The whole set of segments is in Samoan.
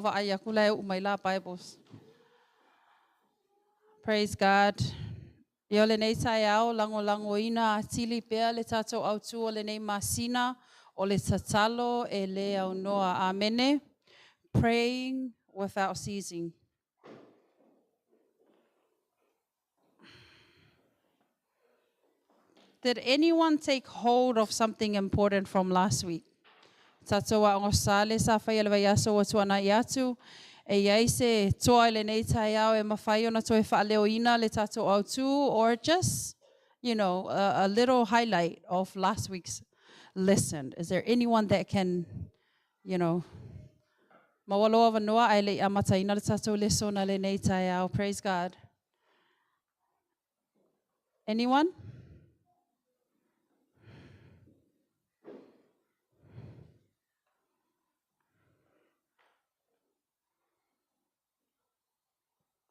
Vaai aku la e uu mai la Bibles. Praise God. Ia o lenei taeao lagolagoina atili pea le tatou autū o lenei masina o le tatalo e le aunoa. Amene. Praying without ceasing. Did anyone take hold of something important from last week? Tatou aoga sa le sa faia le vaiaso ua tuanai atu. E i ai se toa i lenei taeao e mafai ona toe faaleoina le tatou autū or just, a little highlight of last week's lesson. Is there anyone that can maua lou avanoa ae le i amataina le tatou lesona lenei taeao? Praise God. Anyone?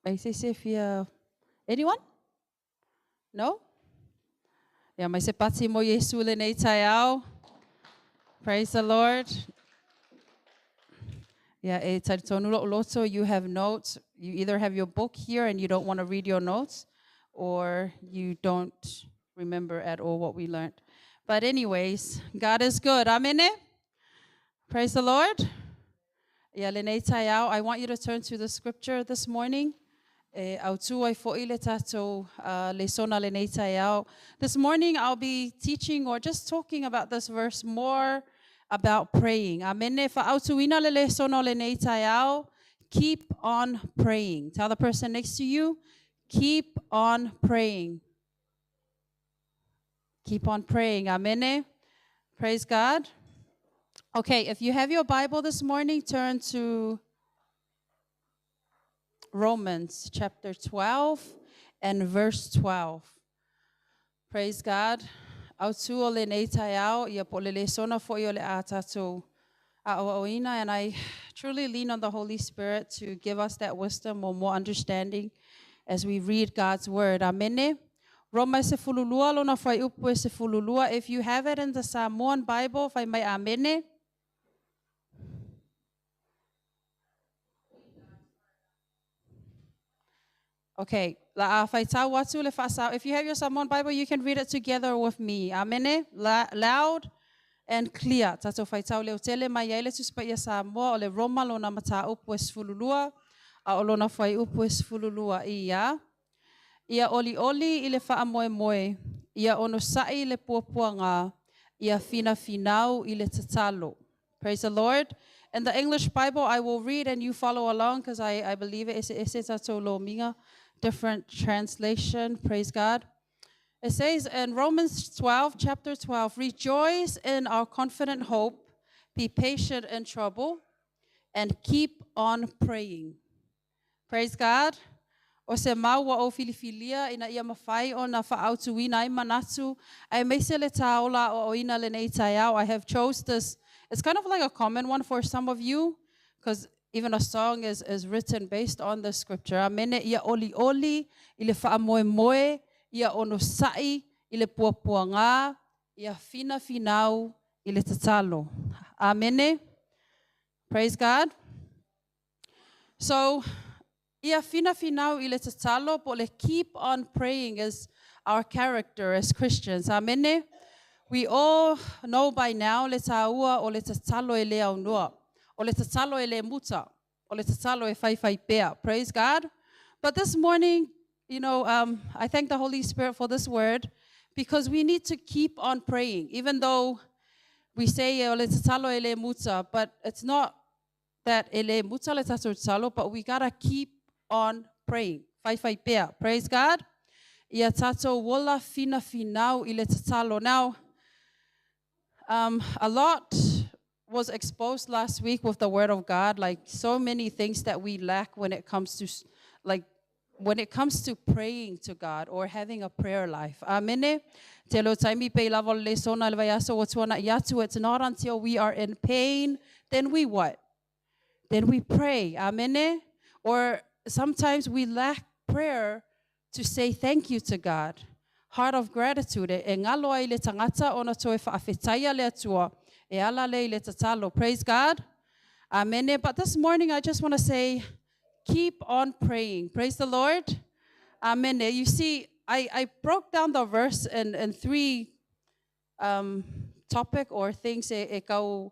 Ai se se fia. Anyone? No? Ia mai se pati mo Iesu lenei taeao. Praise the Lord. Yeah, e talitonu lo'u loto, you have notes. You either have your book here and you don't want to read your notes, or you don't remember at all what we learned. But anyways, God is good. Amen. Praise the Lord. Ia lenei taeao, I want you to turn to the scripture this morning. E autū ai fo'i le tatou lesona lenei taeao. This morning I'll be teaching or just talking about this verse more about praying. Amene. Fa'autuina le lesona o lenei taeao. Keep on praying. Tell the person next to you, keep on praying. Keep on praying. Amene. Praise God. Okay, if you have your Bible this morning, turn to Romans chapter 12 and verse 12. Praise God. Autū o lenei taeao, ia po le lesona fo'i o le a tatou a'oa'oina, and I truly lean on the Holy Spirit to give us that wisdom or more understanding as we read God's word. Amene. Roma e 12 lona fuaiupu e 12. If you have it in the Samoan Bible, fai mai amene. Okay, la a faitau atu le faasao. If you have your Samoan Bible, you can read it together with me. Amene. La, loud and clear. Tatou faitau leo tele mai ai le Tusi Paia Samoa o le Roma lona mataupu e 12 a o lona fuaiupu e 12 ia. Ia olioli i le faamoemoe, ia onosa'i i le puapuaga, ia finafinau i le tatalo. Praise the Lord. In the English Bible, I will read and you follow along because I believe it is ese tatou lomiga, different translation. Praise God. It says in Romans 12, chapter 12, "Rejoice in our confident hope, be patient in trouble, and keep on praying." Praise God. O se mau ua ou filifilia ina ia mafai ona fa'aautuina ai manatu, aemaise le tāola a'oa'oina lenei taeao. I have chose this. It's kind of like a common one for some of you, because even a song is written based on the scripture. Amene. Ia olioli i le faamoemoe, ia onosa'i i le puapuagā, ia finafinau i le tatalo. Amene. Praise God. So, ia finafinau i le tatalo, po le keep on praying is our character as Christians. Amene. We all know by now le tāua o le tatalo e le aunoa. O le tatalo e le muta. O le tatalo e faifai pea. Praise God. But this morning, I thank the Holy Spirit for this word because we need to keep on praying, even though we say o le tatalo e le muta, but it's not that e le muta le tatou tatalo, but we gotta keep on praying. Faifai pea. Praise God. Ia tatou ola finafinau i le tatalo. Now, a lot was exposed last week with the Word of God, like so many things that we lack when it comes to, like, when it comes to praying to God or having a prayer life. Amene. Tele o taimi pei lava o le lesona le vaiaso ua tuana'i atu. It's not until we are in pain, then we what? Then we pray. Amene. Or sometimes we lack prayer to say thank you to God. Heart of gratitude. E ngalo ai le tagata ona toe faafetaia le Atua. E ala le i le tatalo. Praise God. Amene. But this morning, I just want to say, keep on praying. Praise the Lord. Amen. You see, I broke down the verse in three topic or things e kau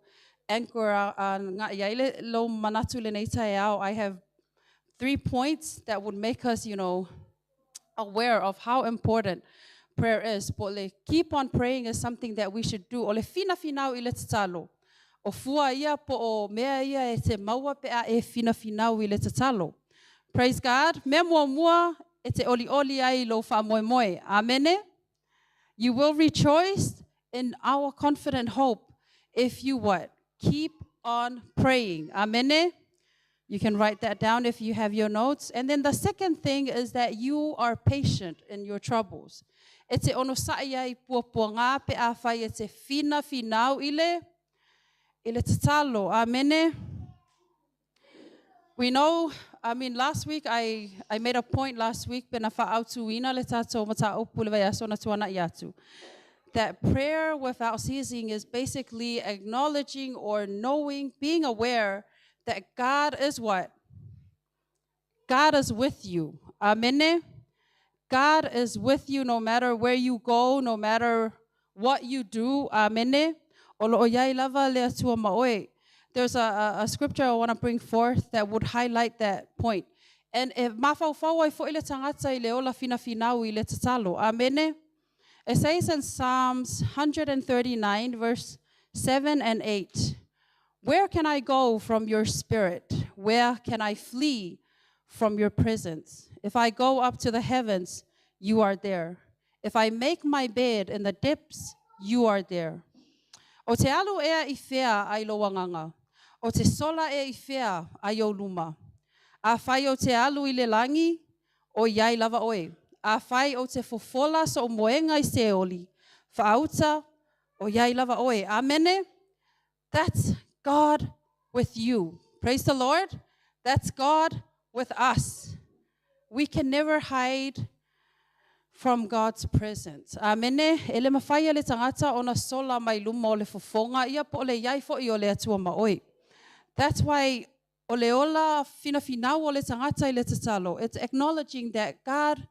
anchor nga iai le lo manatu lenei taeao. I have three points that would make us aware of how important prayer is. Po le keep on praying is something that we should do. O le finafinau i le tatalo. O fua ia po o mea ia e te maua pe a e finafinau i le tatalo. Praise God. Mea muamua e te olioli ai lo whaamoemoe. Amene. You will rejoice in our confident hope if you what? Keep on praying. Amene. You can write that down if you have your notes. And then the second thing is that you are patient in your troubles. E te onosa'i ai puapuaga pe afai e te finafinau i le tatalo. Amene. We know, I mean, last week I made a point last week, pe na whaautuina le tātou mataupu le vaiaso na tuana'i atu, that prayer without ceasing is basically acknowledging or knowing, being aware that God is what? God is with you. Amen. God is with you no matter where you go, no matter what you do. Amen. O lo o iai lava le Atua ma oe. There's a scripture I want to bring forth that would highlight that point. And e mafaufau ai fo'i le tagata i le ola finafinau i le tatalo. Amene. It says in Psalms 139, verse 7 and 8, "Where can I go from your spirit? Where can I flee from your presence? If I go up to the heavens, you are there. If I make my bed in the depths, you are there. O te alu ea i whea ai lo wanganga. O te sola e i whea ai o luma. Afai o te alu i le langi, o iai lava oe. Afai o te fofola so'u moega i Seoli. Faauta, o iai lava oe." Amene. That's God with you. Praise the Lord. That's God with us. We can never hide from God's presence. Amene. E le mafai e le tagata ona sola mai luma o le fofoga ia po o le iai fo'i o le Atua ma oe. That's why o le ola finafinau o le tagata i le tatalo. It's acknowledging that God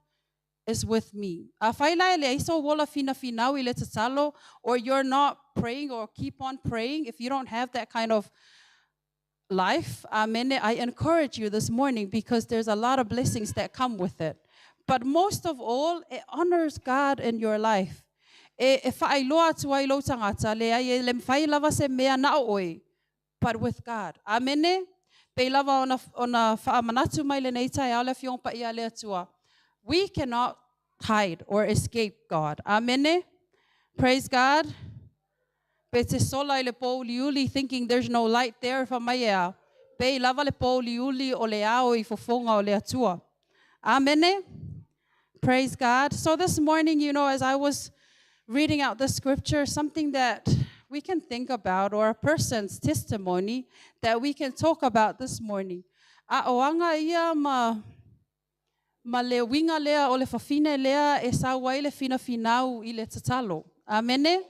is with me. Afai la e leai sou ola finafinau i le tatalo, or you're not praying or keep on praying, if you don't have that kind of life, amen, I encourage you this morning because there's a lot of blessings that come with it. But most of all, it honors God in your life. E whaailoa atu ai lou tagata, leai e le mafai lava se mea na o oe, but with God. Amene. Pei lava ona whaamanatu mai lenei taeao le Afioga Paia a le Atua. We cannot hide or escape God. Amene. Praise God. Pe te sola i le pōuliuli thinking there's no light there fa mai ea. Pei lava le pōuliuli o le ao i fofoga o le Atua. Amene. Praise God. So this morning, as I was reading out the scripture, something that we can think about or a person's testimony that we can talk about this morning. A o anga ia ma le winga lea o le fafine lea e sau ai le finafinau i le tatalo. Amene.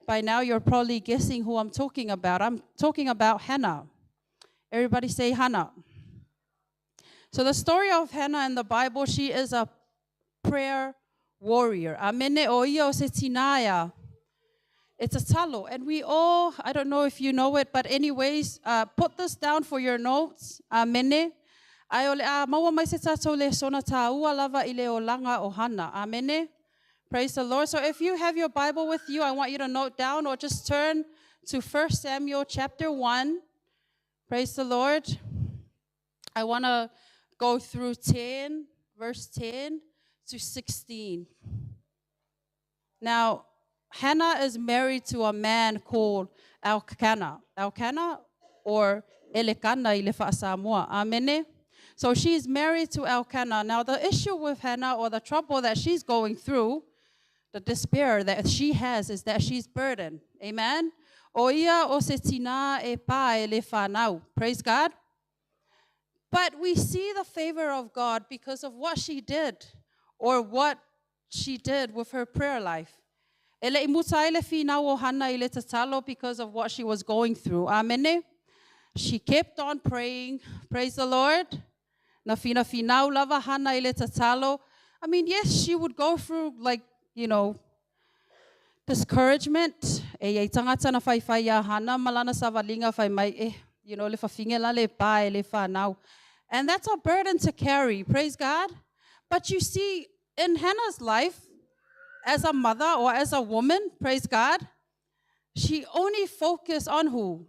By now you're probably guessing who I'm talking about. I'm talking about Hannah. Everybody say Hannah. So the story of Hannah in the Bible, she is a prayer warrior. Amene. O ia o se tinaia. It's a talo. And we all, I don't know if you know it, but anyways, put this down for your notes. Amene. Ai o le a maua mai se tātou lesona tāua lava i le olaga o Hana. Amene. Praise the Lord. So if you have your Bible with you, I want you to note down or just turn to 1 Samuel chapter 1. Praise the Lord. I want to go through 10, verse 10 to 16. Now, Hannah is married to a man called Elkanah. Elkanah or Elekana i le Faasamoa. Amene. So she's married to Elkanah. Now, the issue with Hannah or the trouble that she's going through, the despair that she has is that she's burdened. Amen. O ia o se tina e pa e le whanau. Praise God. But we see the favor of God because of what she did or what she did with her prayer life. E le i muta ai le finau o Hana i le tatalo because of what she was going through. Amene. She kept on praying. Praise the Lord. Na finafinau lava Hana i le tatalo. I mean, yes, she would go through like, discouragement. E iai tagata na faifai iā Hana ma lana savaliga fai mai, eh, le fafine la le pa e le fanau. And that's a burden to carry, praise God. But you see, in Hannah's life, as a mother or as a woman, praise God, she only focused on who?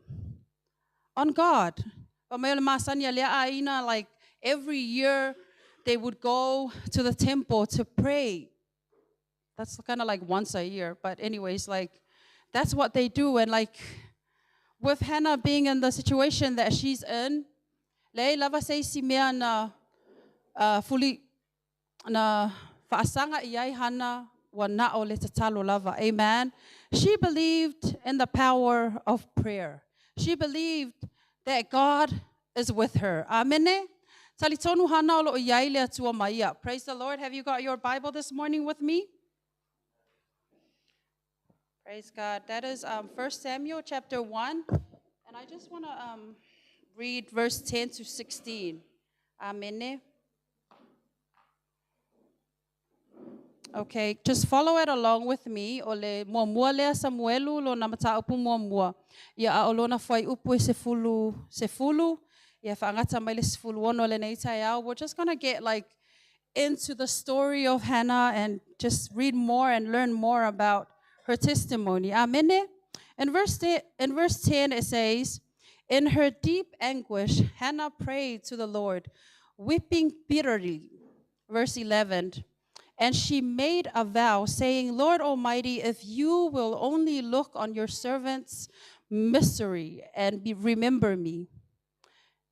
On God. Fai mai o le masani a lea aiga, like every year they would go to the temple to pray. That's kind of like once a year, but anyways, like that's what they do. And like with Hannah being in the situation that she's in, leai lava se isi mea na fuli na faasaga i ai Hana ua na o le tatalo lava. Amen. She believed in the power of prayer. She believed that God is with her. Amene. Talitonu Hana o loo iai le Atua ma ia. Praise the Lord. Have you got your Bible this morning with me? Praise God. That is 1 Samuel chapter 1. And I just want to read verse 10 to 16. Amen. Okay, just follow it along with me. O le muamua lea Samuelu lona mataupu muamua. Ia a o lona fuaiupu e sefulu, sefulu, ia faagata mai le 16 lenei taeao. We're just going to get like into the story of Hannah and just read more and learn more about her testimony. Amen. In verse 10 it says, "In her deep anguish, Hannah prayed to the Lord, weeping bitterly." Verse 11, "And she made a vow, saying, 'Lord Almighty, if you will only look on your servant's misery and remember me,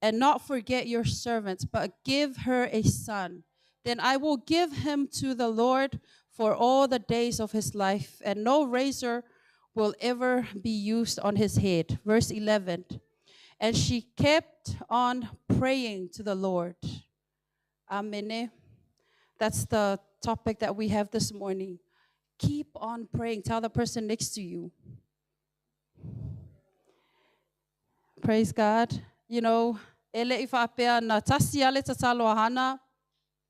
and not forget your servants, but give her a son, then I will give him to the Lord for all the days of his life, and no razor will ever be used on his head.'" Verse 11, "And she kept on praying to the Lord." Amen. That's the topic that we have this morning. Keep on praying. Tell the person next to you. Praise God. E le i faapea na tasi a le tatalo a Hana,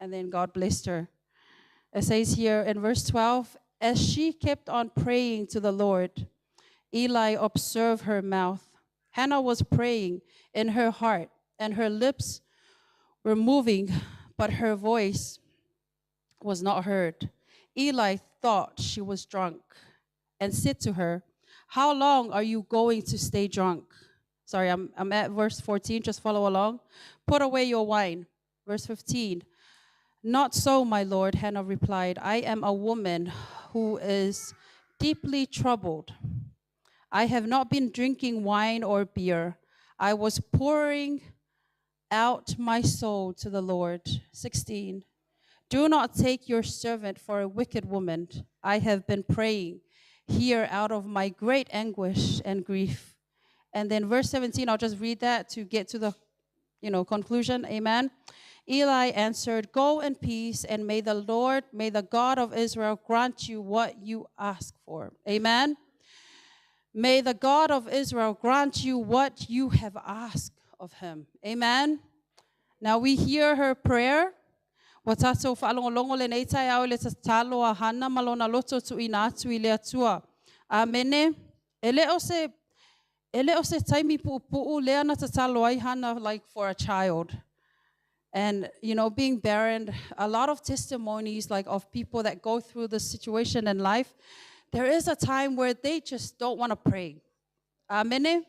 and then God blessed her. It says here in verse 12, "As she kept on praying to the Lord, Eli observed her mouth. Hannah was praying in her heart, and her lips were moving, but her voice was not heard. Eli thought she was drunk and said to her, 'How long are you going to stay drunk?'" Sorry, I'm at verse 14. Just follow along. "Put away your wine." Verse 15. "Not so, my lord," Hannah replied. "I am a woman who is deeply troubled. I have not been drinking wine or beer. I was pouring out my soul to the Lord." 16. "Do not take your servant for a wicked woman. I have been praying here out of my great anguish and grief." And then verse 17, I'll just read that to get to the conclusion. Amen. Eli answered, "Go in peace, and may the Lord, may the God of Israel grant you what you ask for." Amen. May the God of Israel grant you what you have asked of him. Amen. Now we hear her prayer. Ua tatou faalogologo lenei taeao i le tatalo a Hana ma lona loto tuuina atu i le Atua. Amene. E le o se e le o se taimi puupuu lea na tatalo ai Hana, like, for a child. And being barren, a lot of testimonies, like, of people that go through this situation in life, there is a time where they just don't want to pray. Amen.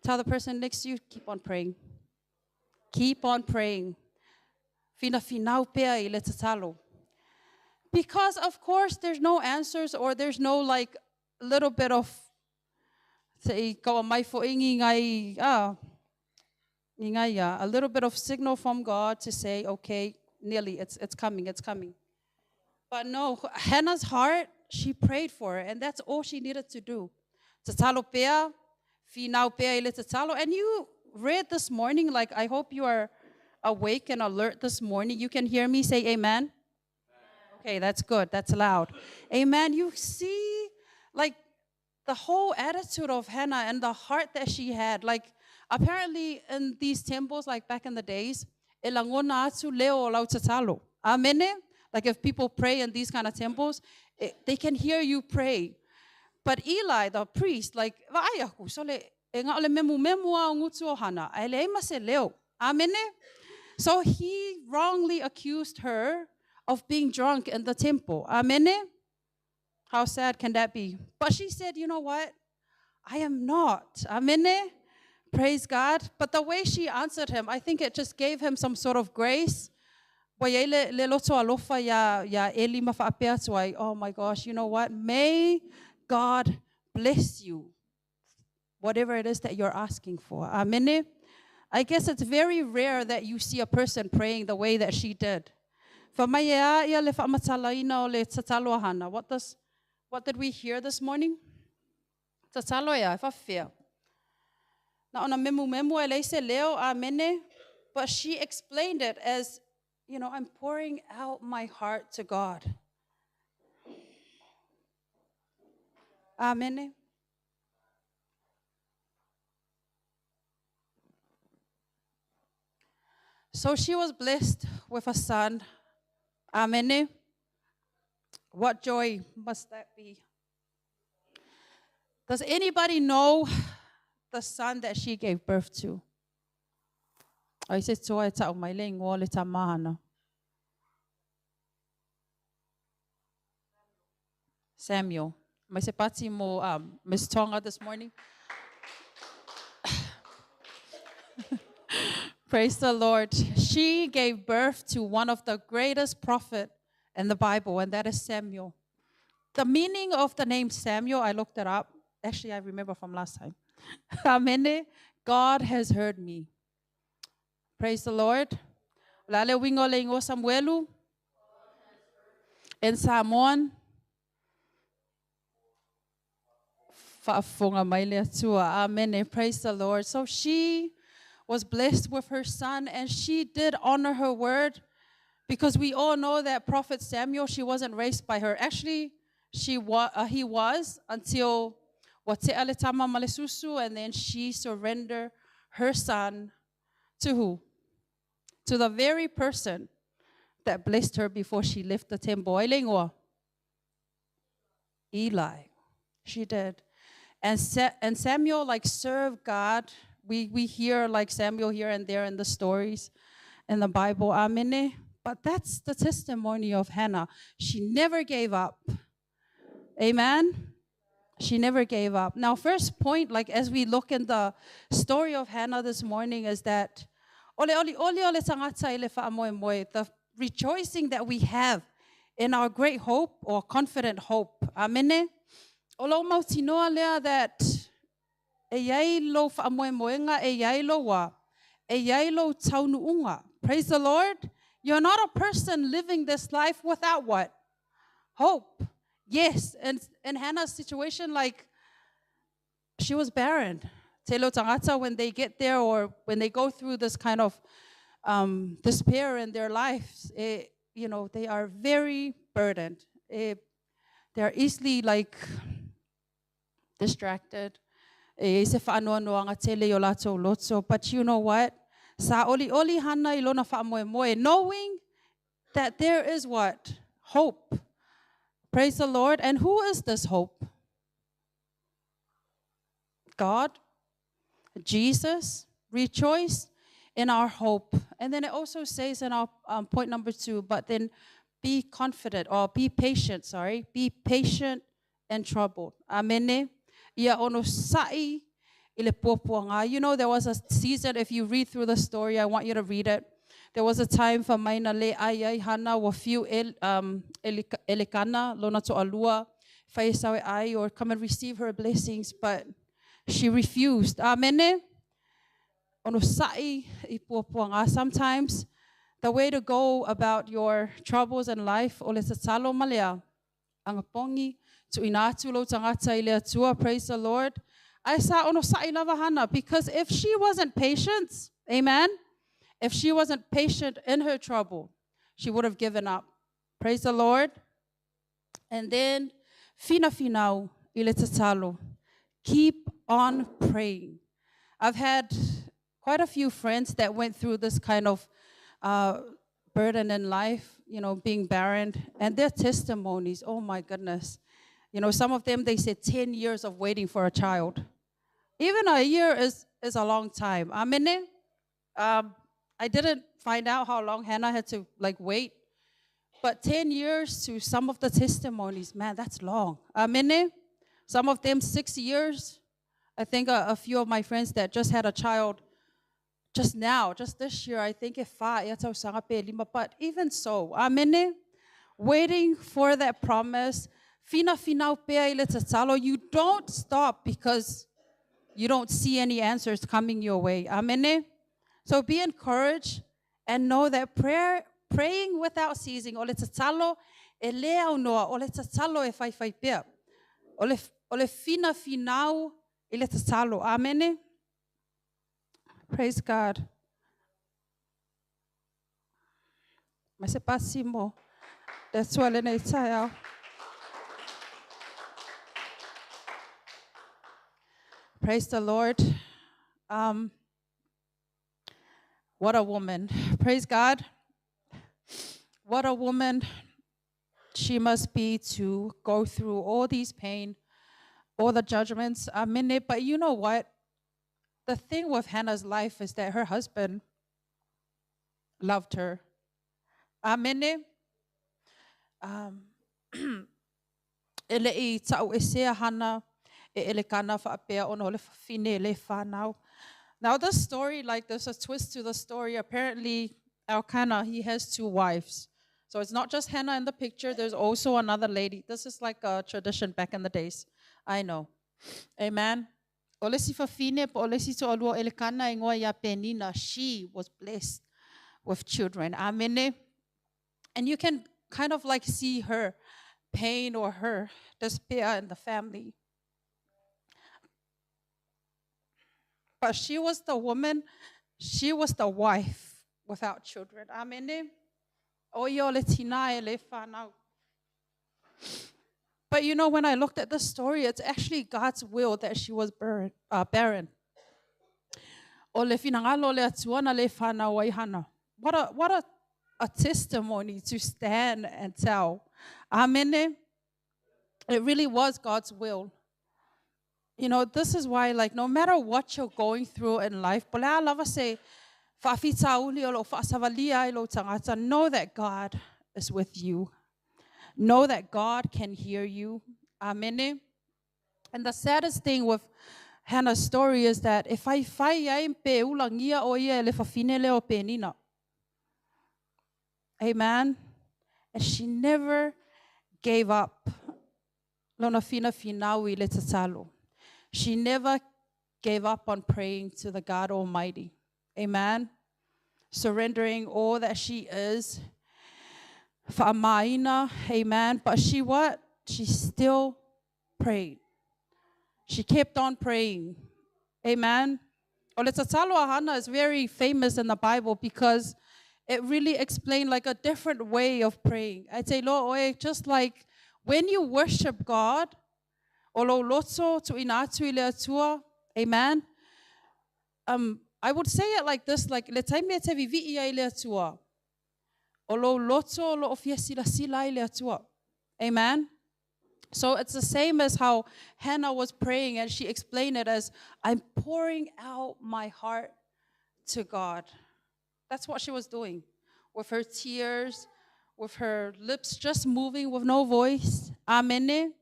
Tell the person next to you, keep on praying. Keep on praying. Finafinau pea i le tatalo. Because of course there's no answers or there's no, like, little bit of say kaua mai fo'i ngai ah ngai ah, a little bit of signal from God to say, "Okay, nearly, it's coming, it's coming." But no, Hannah's heart, she prayed for it, and that's all she needed to do. Tatalo pea, finau pea i le tatalo. And you read this morning, like, I hope you are awake and alert this morning. You can hear me say amen? Okay, that's good. That's loud. Amen. You see, like, the whole attitude of Hannah and the heart that she had. Like, Apparently, in these temples, like back in the days, e lagona atu leo o lau tatalo. Amene? Like if people pray in these kind of temples, they can hear you pray. But Eli, the priest, like, vaai aku, sole, e nga o le memu memu a o gutu o Hana, ae leai ma se leo. Amene? So he wrongly accused her of being drunk in the temple. Amene? How sad can that be? But she said, you know what? I am not. Amene? Praise God. But the way she answered him, I think it just gave him some sort of grace. Ua i ai le, le loto alofa iā, iā Eli ma faapea atu ai, oh my gosh, you know what? May God bless you. Whatever it is that you're asking for. Amene? I guess it's very rare that you see a person praying the way that she did. Fa mai e a ia le faamatalaina o le tatalo a Hana. What does what did we hear this morning? Tatalo e a, e faafefea. Na ona memumemu e leai se leo, amene. But she explained it as, I'm pouring out my heart to God. Amene. So she was blessed with a son. Amene. What joy must that be? Does anybody know the son that she gave birth to? Ai se toa e ta'u mai le ingoa le tama Hana. Samuel. Mai se pati mo Miss Tonga this morning. Praise the Lord. She gave birth to one of the greatest prophet in the Bible, and that is Samuel. The meaning of the name Samuel, I looked it up. Actually, I remember from last time. Amen. God has heard me. Praise the Lord. O le a le uiga o le igoa Samuelu? In Samoan? Faafofoga mai le Atua. Amene. Praise the Lord. So she was blessed with her son and she did honor her word because we all know that Prophet Samuel, she wasn't raised by her. Actually, she wa- he was until ua tea le tama ma le susu and then she surrendered her son to who? To the very person that blessed her before she left the temple. Ai le ingoa? Eli. She did. And, Sa- and Samuel like served God. We hear like Samuel here and there in the stories in the Bible. Amen. But that's the testimony of Hannah. She never gave up. Amen. She never gave up. Now, first point, like as we look in the story of Hannah this morning, is that ole oli oli ole tangata i le whaamoemoe, the rejoicing that we have in our great hope or confident hope. Amene. O lou mautinoa lea that e iai lou whaamoemoenga, e iai lou wā, e iai lou taunuunga. Praise the Lord. You're not a person living this life without what? Hope. Yes, and in Hannah's situation, like she was barren. Te leo tangata, when they get there or when they go through this kind of despair in their lives, they are very burdened. They are easily like distracted. E i se whaanoanoanga tele i o lātou loto. But you know what? Sa oli oli Hana i lona whaamoemoe, knowing that there is what? Hope. Praise the Lord. And who is this hope? God, Jesus, rejoice in our hope. And then it also says in our point number 2, but then be confident or be patient, sorry, be patient and troubled. Amene. Ia ono sa'i i le puapuaga. You know, there was a season, if you read through the story, I want you to read it. There was a time fa mai na le ai ai Hana ua fiu el, Elekana, lona to'alua, fai e sao e ai or come and receive her blessings, but she refused. Amene. Ono sa'i i puapuaga. Sometimes the way to go about your troubles in life, o le tatalo ma lea, agapogi, tuuina atu lou tagata i le Atua, praise the Lord. Ae sa onosa'i lava Hana, because if she wasn't patient, amen, if she wasn't patient in her trouble, she would have given up. Praise the Lord. And then, finafinau i le tatalo. Keep on praying. I've had quite a few friends that went through this kind of burden in life, being barren, and their testimonies, oh my goodness. Some of them, they said 10 years of waiting for a child. Even a year is a long time. Amen. I didn't find out how long Hannah had to wait, but 10 years to some of the testimonies, man, that's long. Amen. Some of them 6 years. I think a few of my friends that just had a child just now, just this year, I think if I, but even so, amen. Waiting for that promise, fina finau pea i le tatalo, you don't stop because you don't see any answers coming your way. Amen. So be encouraged and know that praying without ceasing, o le tatalo e le au noa, o le tatalo e whai whai pea. O le fina finau i le tatalo. Amen. Praise God. Mai se pasi mo. That's what le tai. Praise the Lord. What a woman. Praise God. What a woman she must be to go through all these pain, all the judgments. Amen. But you know what? The thing with Hannah's life is that her husband loved her. Amen. Ele i tau esea Hannah e ele kana whaapea ono le fine le whanau. Now the story, there's a twist to the story. Apparently, Elkanah, he has 2 wives. So it's not just Hannah in the picture. There's also another lady. This is like a tradition back in the days. I know. Amen. Ole si fafine po ole si to'alua Elkanah ingoa ia Penina. She was blessed with children. Amen. And you can kind of like see her pain or her despair in the family. But she was the woman, she was the wife without children. Amen. O ia o le tina e le whanau. But when I looked at the story, it's actually God's will that she was barren. O le finangalo le atua na le whanau ai Hana. What a testimony to stand and tell. Amen. It really was God's will. This is why, no matter what you're going through in life, know that God is with you. Know that God can hear you. Amen. And the saddest thing with Hannah's story is that if I fai ai pe ulangia o ia le fafine le o penina. Amen. And she never gave up. Lona fina finaui le tatalo. She never gave up on praying to the God Almighty. Amen. Surrendering all that she is. Fa'amaina, amen. But she what? She still prayed. She kept on praying. Amen. O le tatalo a Hannah is very famous in the Bible because it really explained a different way of praying. I'd say, Lord, just like when you worship God, o lo loto tu inatu i le atua, amen. I would say it like this, le taimi e te vivi i le atua, o lo loto lo ofia sila sila i le atua. Amen. So it's the same as how Hannah was praying, and she explained it as, I'm pouring out my heart to God. That's what she was doing, with her tears, with her lips just moving with no voice. Amen.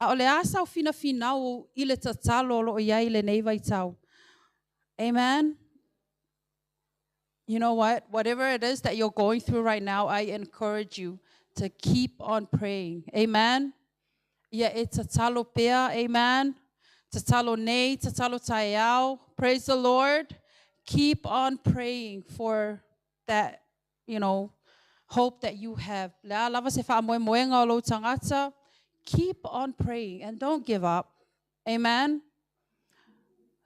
A o le asa o fina finau i le tatalo lo ia i le nei vaitau. Amen. You know what? Whatever it is that you're going through right now, I encourage you to keep on praying. Amen. Ia e tatalo pea. Amen. Tatalo nei, tatalo taiao. Praise the Lord. Keep on praying for that hope that you have. Le a lava se wha moe moenga o lo tangata. Keep on praying and don't give up. Amen.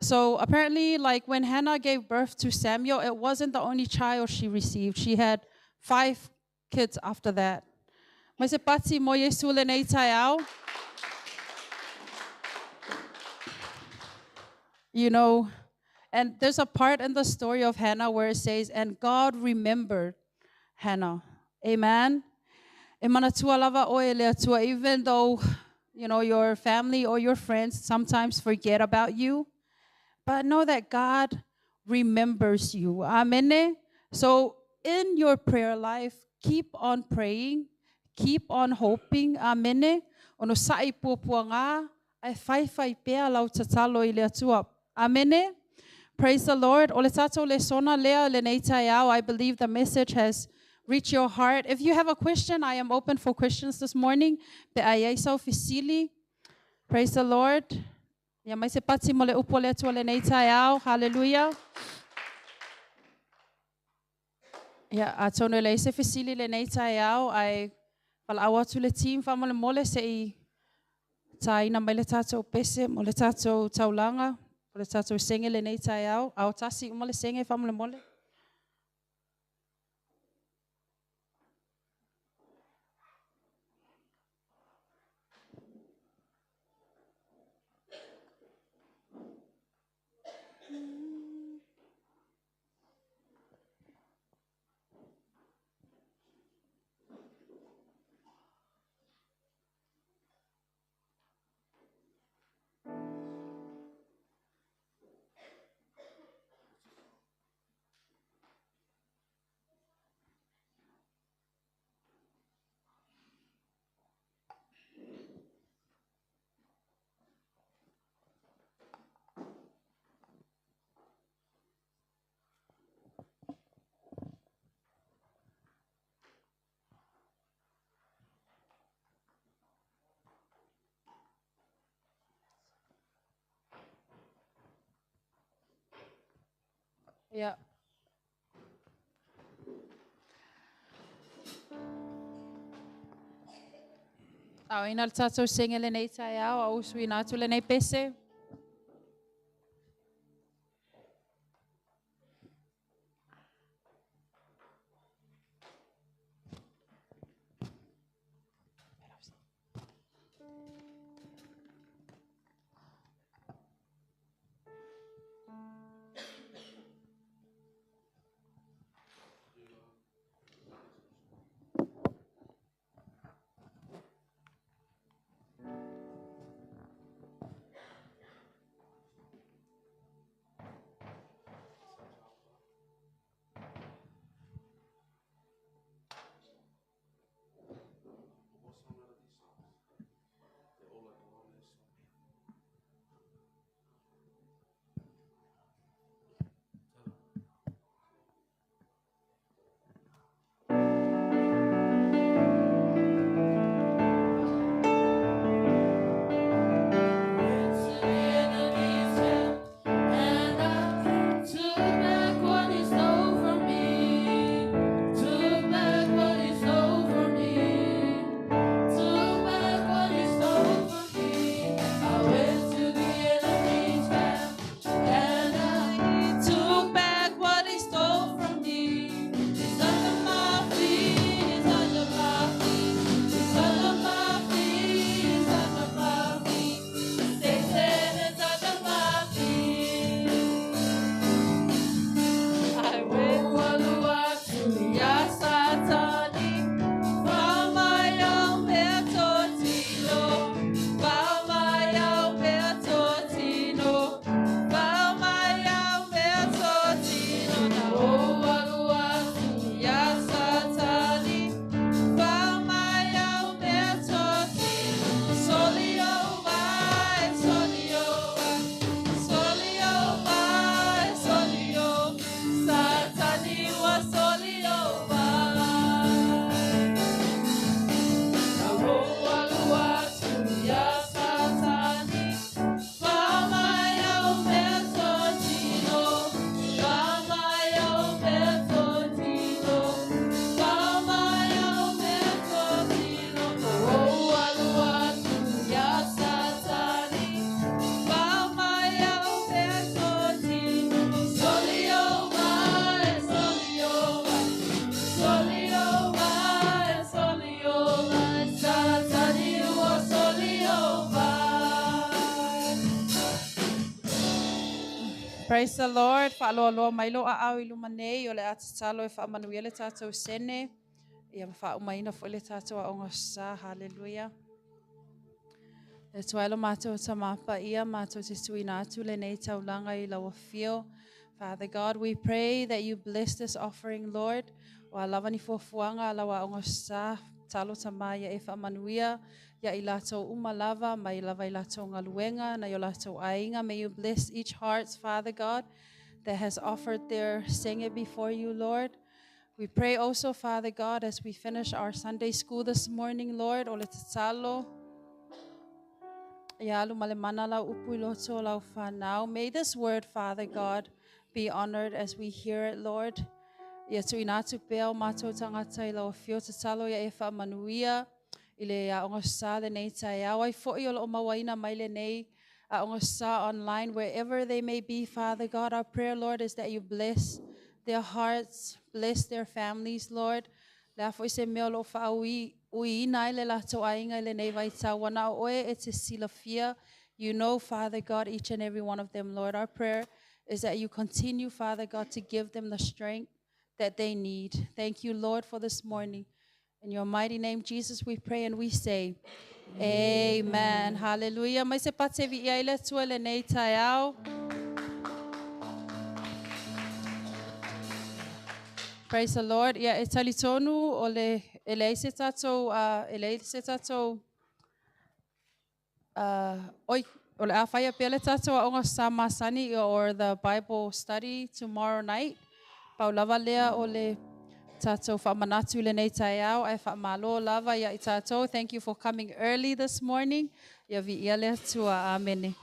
So apparently, when Hannah gave birth to Samuel, it wasn't the only child she received. She had 5 kids after that. Mai se pati mo Yesu le nei tai au. And there's a part in the story of Hannah where it says, and God remembered Hannah. Amen. E manatua lava oe e le Atua, even though, your family or your friends sometimes forget about you. But know that God remembers you. Amen. So in your prayer life, keep on praying, keep on hoping. Amen. Onosa'i puapuaga, ae faifai pea lau tatalo i le Atua. Amene. Praise the Lord. O le tatou lesona lea lenei taeao. I believe the message has reached your heart. If you have a question, I am open for questions this morning. Pe a i ai sau fesili. Praise the Lord. Ia mai se pati mo le upu a le Atua lenei taeao. Hallelujah. Ia, atonu e leai se fesili lenei taeao, ae valaau atu le team faamolemole se i tāina mai le tatou pese mo le tatou taulaga, o le tatou sege lenei taeao. A o tasi uma le sege faamolemole. Ia. Aoina le tatou sege lenei taeao, a usuina atu lenei pese. Praise the Lord. Faaloaloa mai lou aao i luma nei o le a tatalo e faamanuia le tatou sene. Ia ma faaumaina foi le tatou aoga sa. Hallelujah. Le Atua e lo matou Tama Paia, matou te tuuina atu lenei taulaga i lau afio. Father God, we pray that you bless this offering, Lord. O a lava ni fuafuaga a lau aoga sa, talo Tama ia e faamanuia ia i latou uma lava, mai lava i latou galuega, nai o latou aiga. May you bless each heart, Father God, that has offered their senge before you, Lord. We pray also, Father God, as we finish our Sunday school this morning, Lord, o le tatalo, ia alu ma le mana lau upu i loto o lau fanau. May this word, Father God, be honored as we hear it, Lord. Ia tuuina atu pea o matou tagata i lau afio tatalo ia e faamanuia i le aoga sa lenei taeao. Ai foi o loo mauaina mai lenei aoga sa online, wherever they may be, Father God. Our prayer, Lord, is that you bless their hearts, bless their families, Lord. Le a foi se mea o loo faauiuiina ai le latou aiga i lenei vaitau. Ua na o oe e te silafia. You know, Father God, each and every one of them, Lord. Our prayer is that you continue, Father God, to give them the strength that they need. Thank you, Lord, for this morning. In your mighty name, Jesus, we pray and we say, Amen. Amen. Hallelujah. Mai se pate vi ia i le Atua lenei taeao. Praise the Lord. Ia e talitonu o le e leai se tatou e leai se tatou oi o le a faia pea le tatou aoga sa masani or the Bible study tomorrow night. Pau lava lea o le tatou faamanatu i lenei taeao ae faamalo lava ia i tatou. Thank you for coming early this morning. Ia viia le Atua. Amene.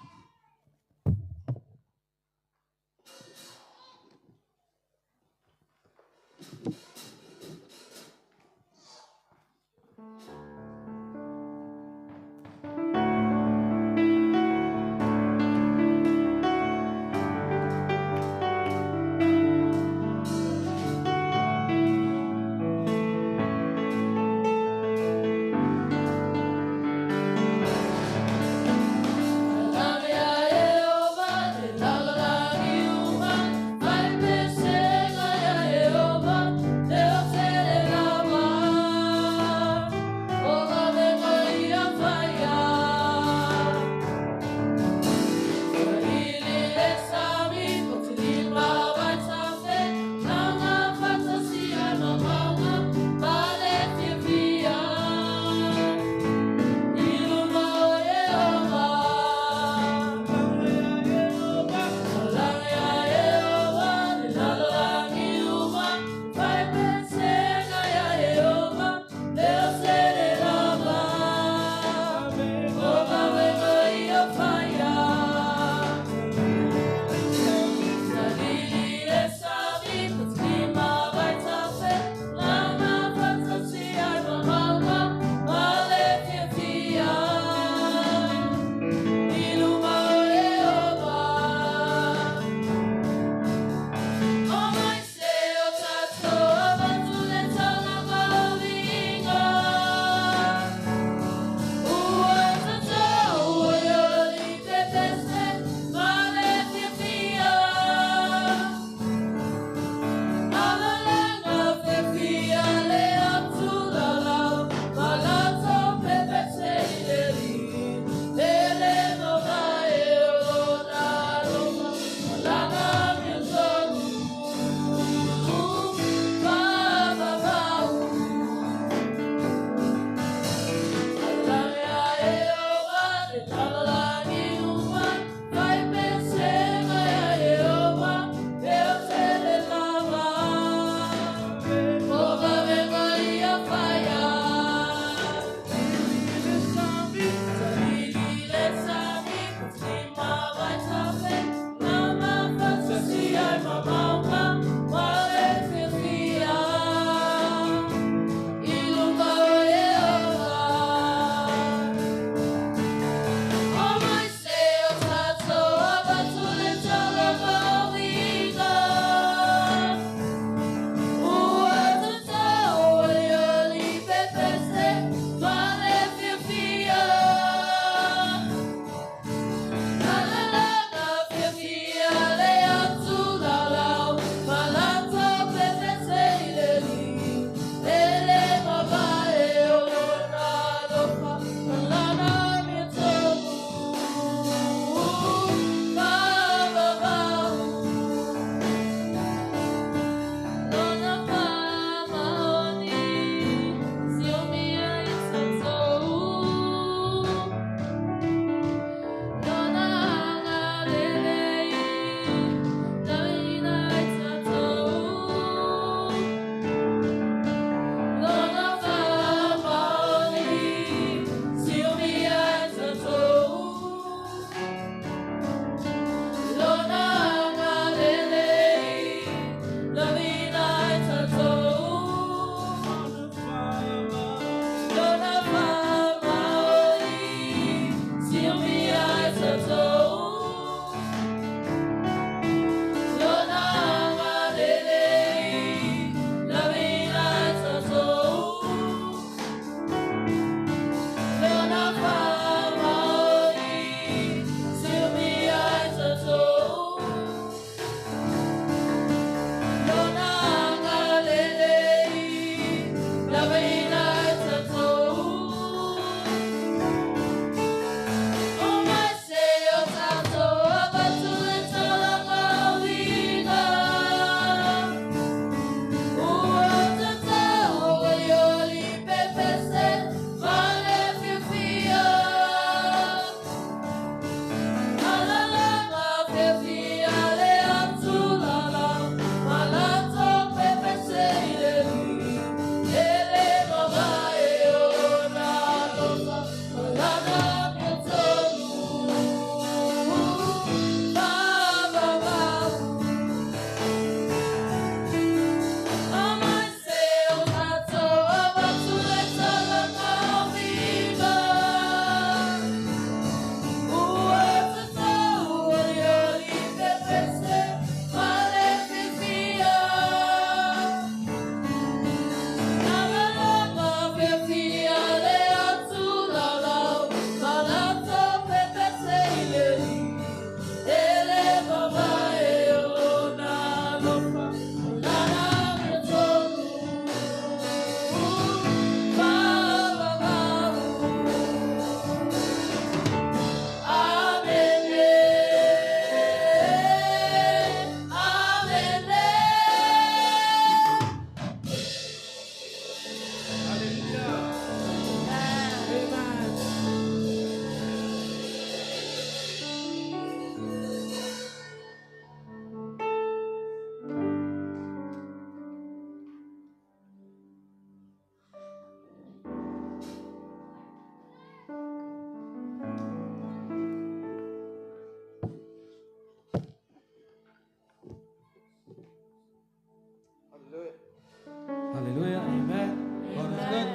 Hallelujah. Amen. God is good.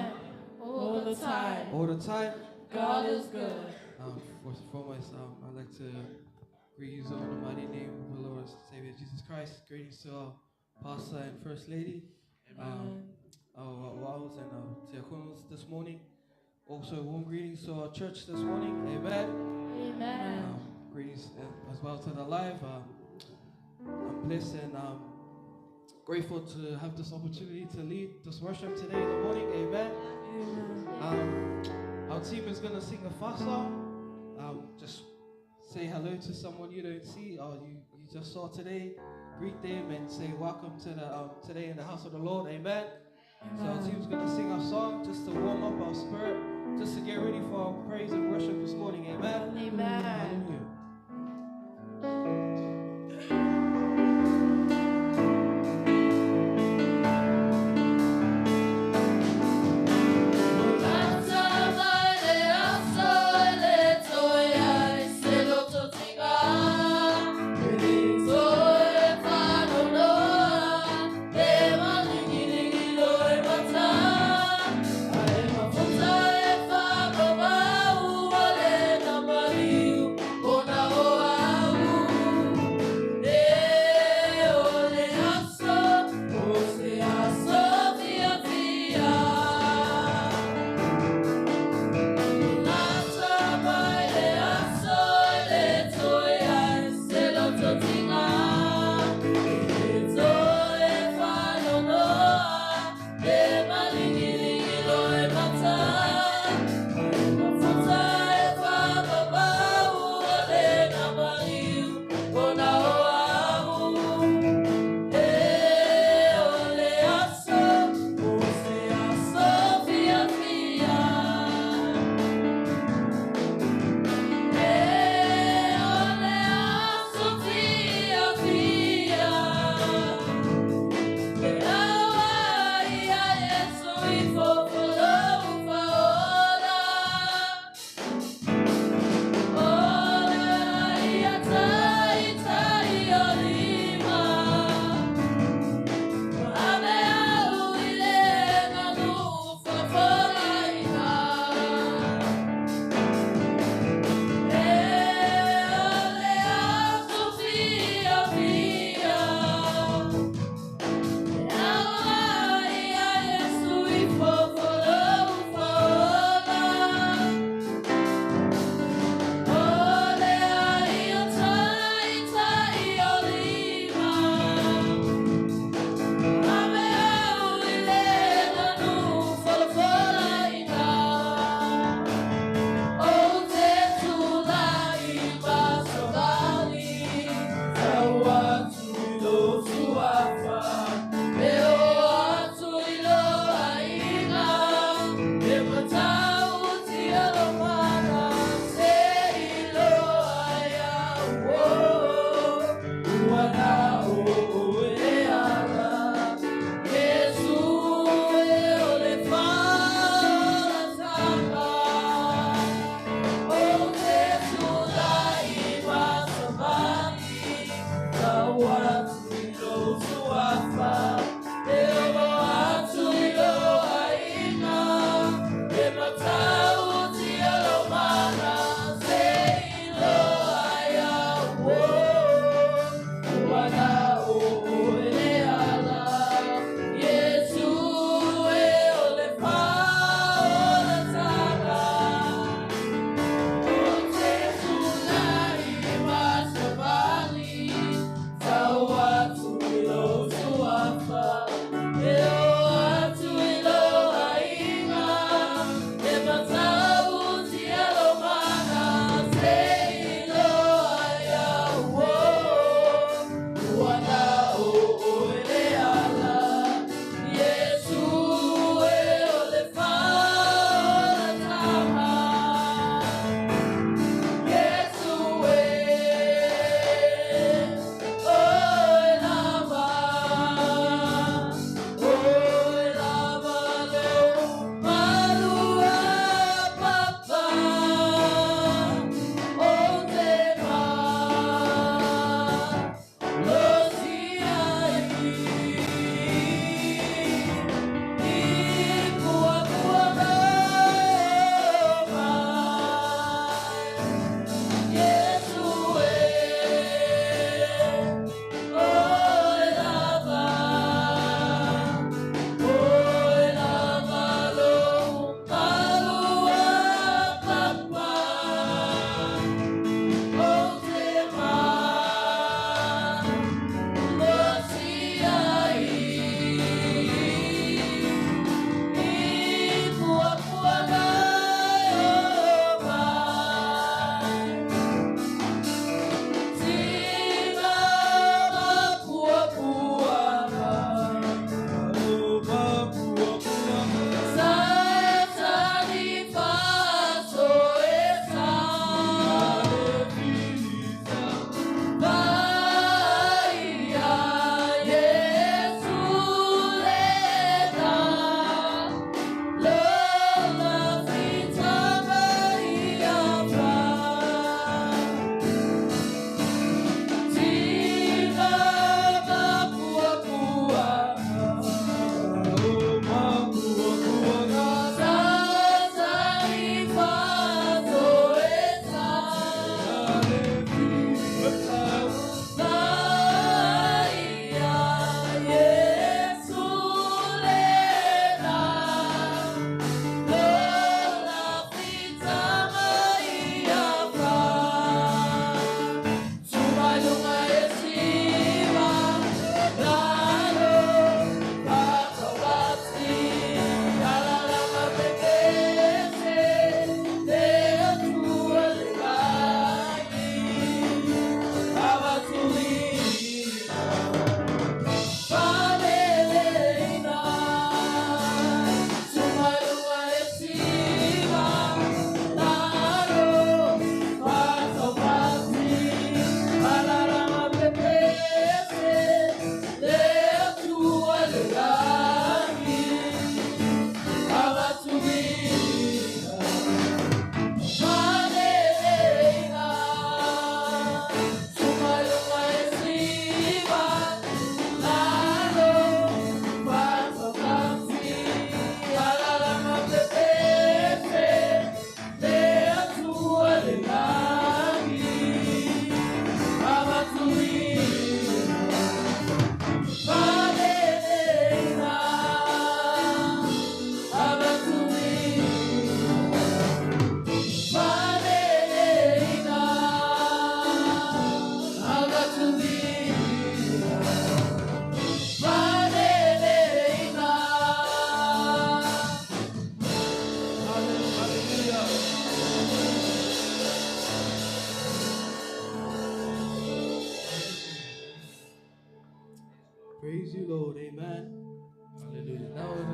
All the time. All the time. God is good. First and foremost, I'd like to greet you all in the mighty name of the Lord and Savior Jesus Christ. Greetings to our pastor and first lady, our wives and our tiakonos this morning. Also, warm greetings to our church this morning. Amen. Amen. Greetings as well to the live. I'm blessed and grateful to have this opportunity to lead this worship today in the morning. Amen. Amen. Our team is going to sing a fast song. Just say hello to someone you don't see or you just saw today. Greet them and say welcome to the today in the house of the Lord. Amen. Amen. So our team's going to sing our song just to warm up our spirit, just to get ready for our praise and worship this morning. Amen. Amen. Hallelujah. Oh,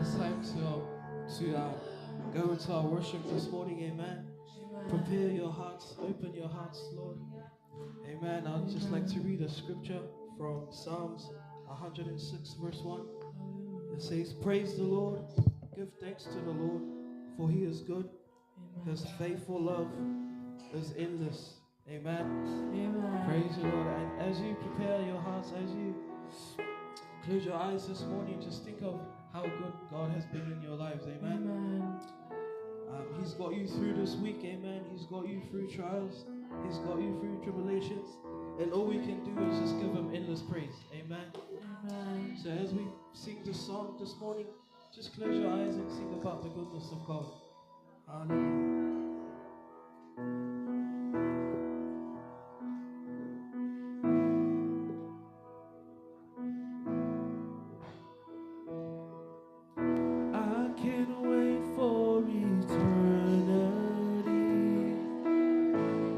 It's time to go into our worship this morning. Amen. Prepare your hearts, open your hearts, Lord. Amen. I'd just like to read a scripture from Psalms 106, verse 1. It says, "Praise the Lord, give thanks to the Lord, for he is good. His faithful love is endless." Amen. Amen. Praise the Lord. And as you prepare your hearts, as you close your eyes this morning, just think of how good God has been in your lives. Amen. Amen. He's got you through this week. Amen. He's got you through trials. He's got you through tribulations. And all we can do is just give him endless praise. Amen. Amen. So as we sing this song this morning, just close your eyes and sing about the goodness of God. Hallelujah. I can't wait for eternity.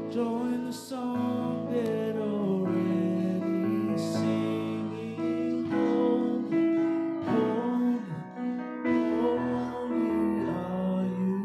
Join the song that already singing. Holy, holy, holy are you,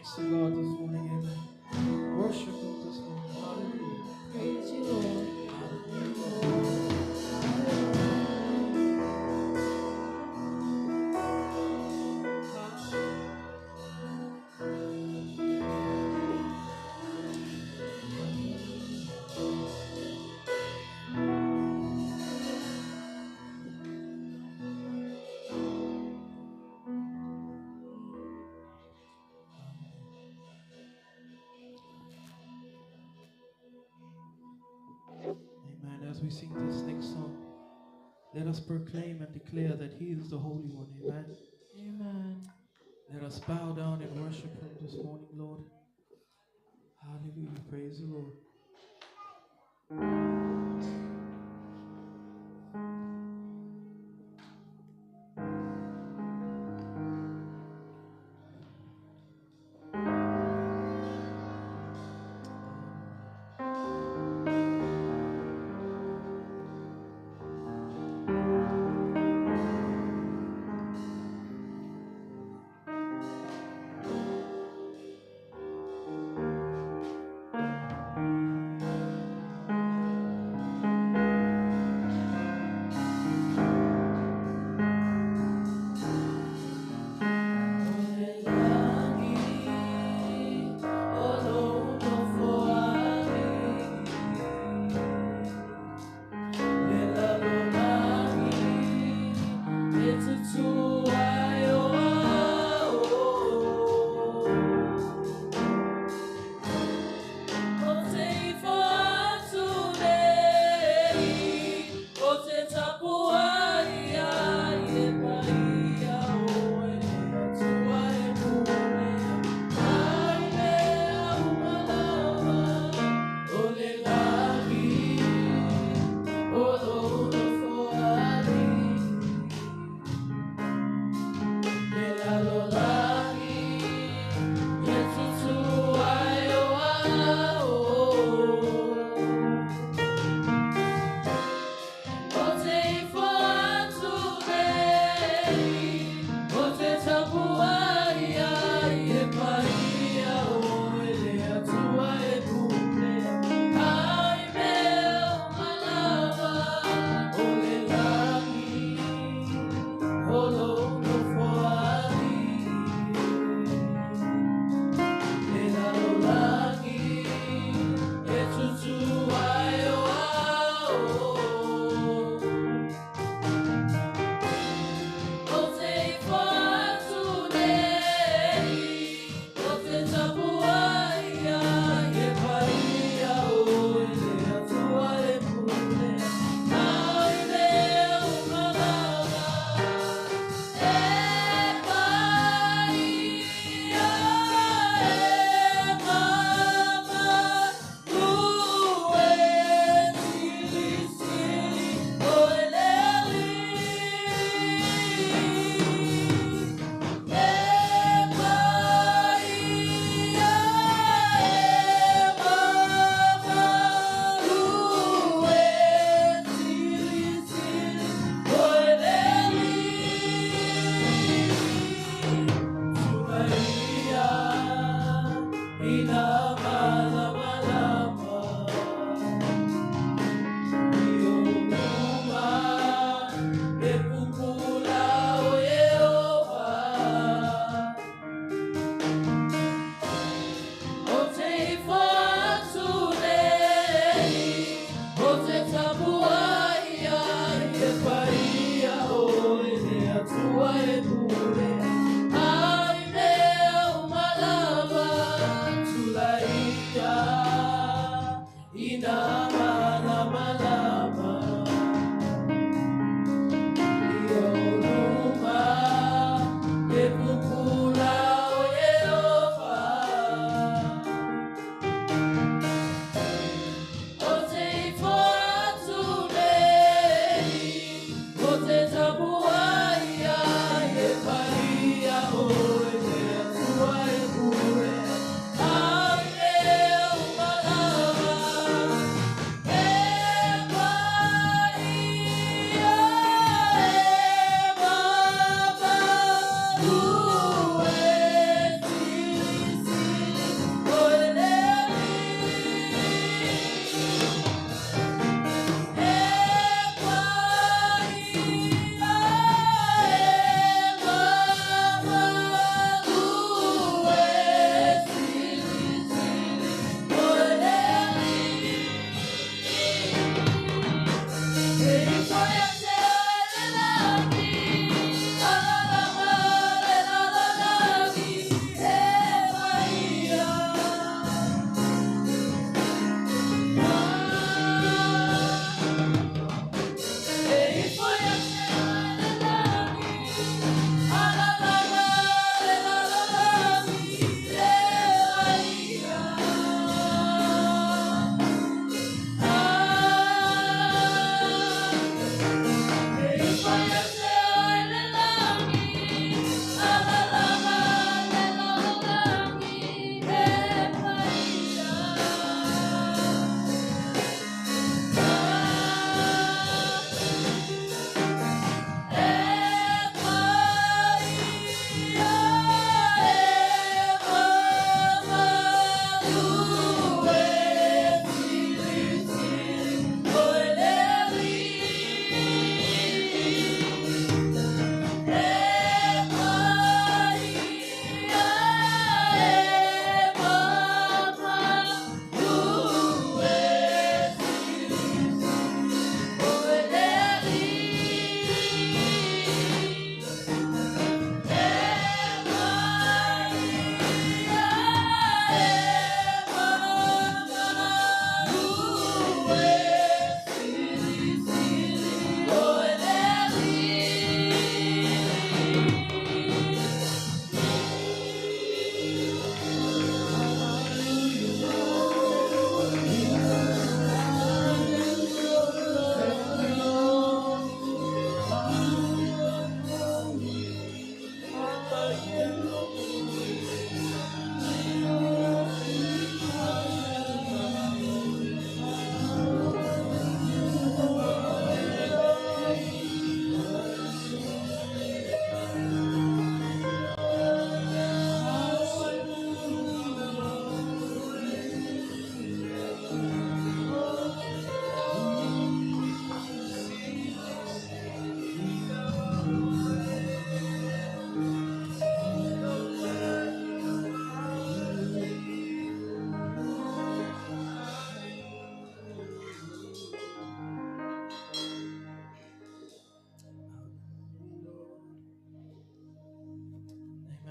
thanks to God this morning. Amen. Worship Him this morning. Hallelujah. Praise you, Lord. Hallelujah. Amen. As we sing this next song, let us proclaim and declare that He is the Holy One. Amen. Amen. Let us bow down and worship Him this morning, Lord. Hallelujah. Praise the Lord. Amen.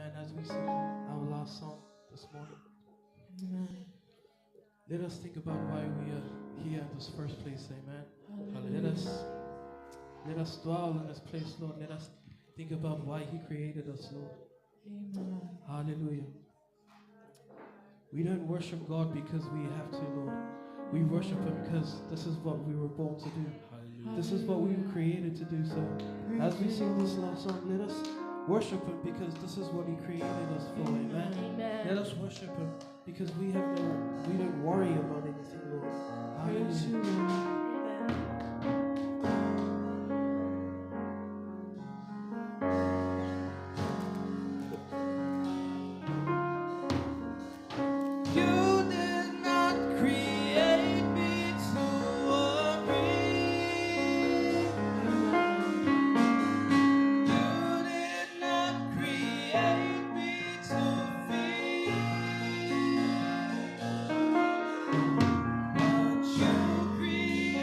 Amen. As we sing our last song this morning, Amen. let us think about why we are here in this first place. Amen. Hallelujah. Let us dwell in this place, Lord. Let us think about why He created us, Lord. Amen. Hallelujah. We don't worship God because we have to, Lord. We worship Him because this is what we were born to do. Hallelujah. This is what we were created to do. So as we sing this last song, let us worship Him because this is what He created us for. Amen. Amen. Let us worship Him because we don't worry about anything, Lord. Praise Hallelujah. you, Lord. You did not create me to worry. You did not create me to fear. But you created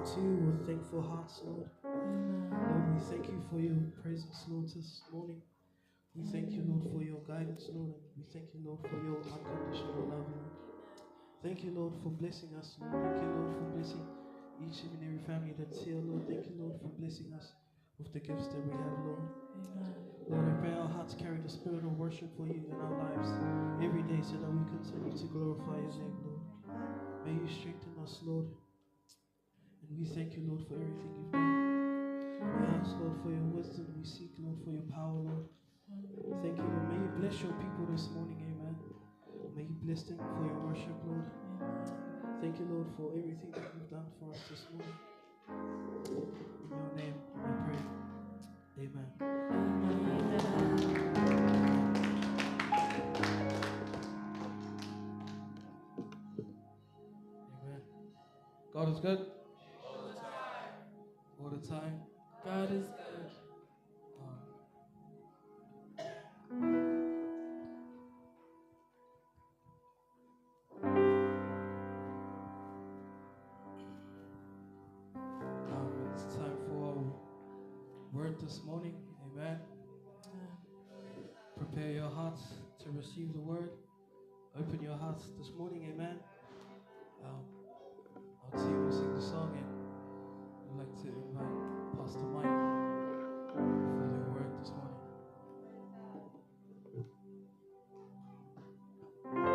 come to you with thankful hearts, Lord. Amen. Lord, we thank you for your presence, Lord, this morning. We thank you, Lord, for your guidance, Lord, and we thank you, Lord, for your unconditional love, Lord. Thank you, Lord, for blessing us, Lord. Thank you, Lord, for blessing each and every family that's here, Lord. Thank you, Lord, for blessing us with the gifts that we have, Lord. Amen. Lord, I pray our hearts carry the spirit of worship for you in our lives every day so that we continue to glorify your name, Lord. May you strengthen us, Lord. And we thank you, Lord, for everything you've done. We ask, Lord, for your wisdom. We seek, Lord, for your power, Lord. Thank you, Lord. May you bless your people this morning, amen. May you bless them for your worship, Lord. Thank you, Lord, for everything that you've done for us this morning. In your name, I pray. Amen. Amen. God is good. All the time. God is good. It's time for our word this morning. Amen. Prepare your hearts to receive the word. Open your hearts this morning. Amen. Our team will sing the song, and I'd like to invite Pastor Mike for the word this morning. Amen.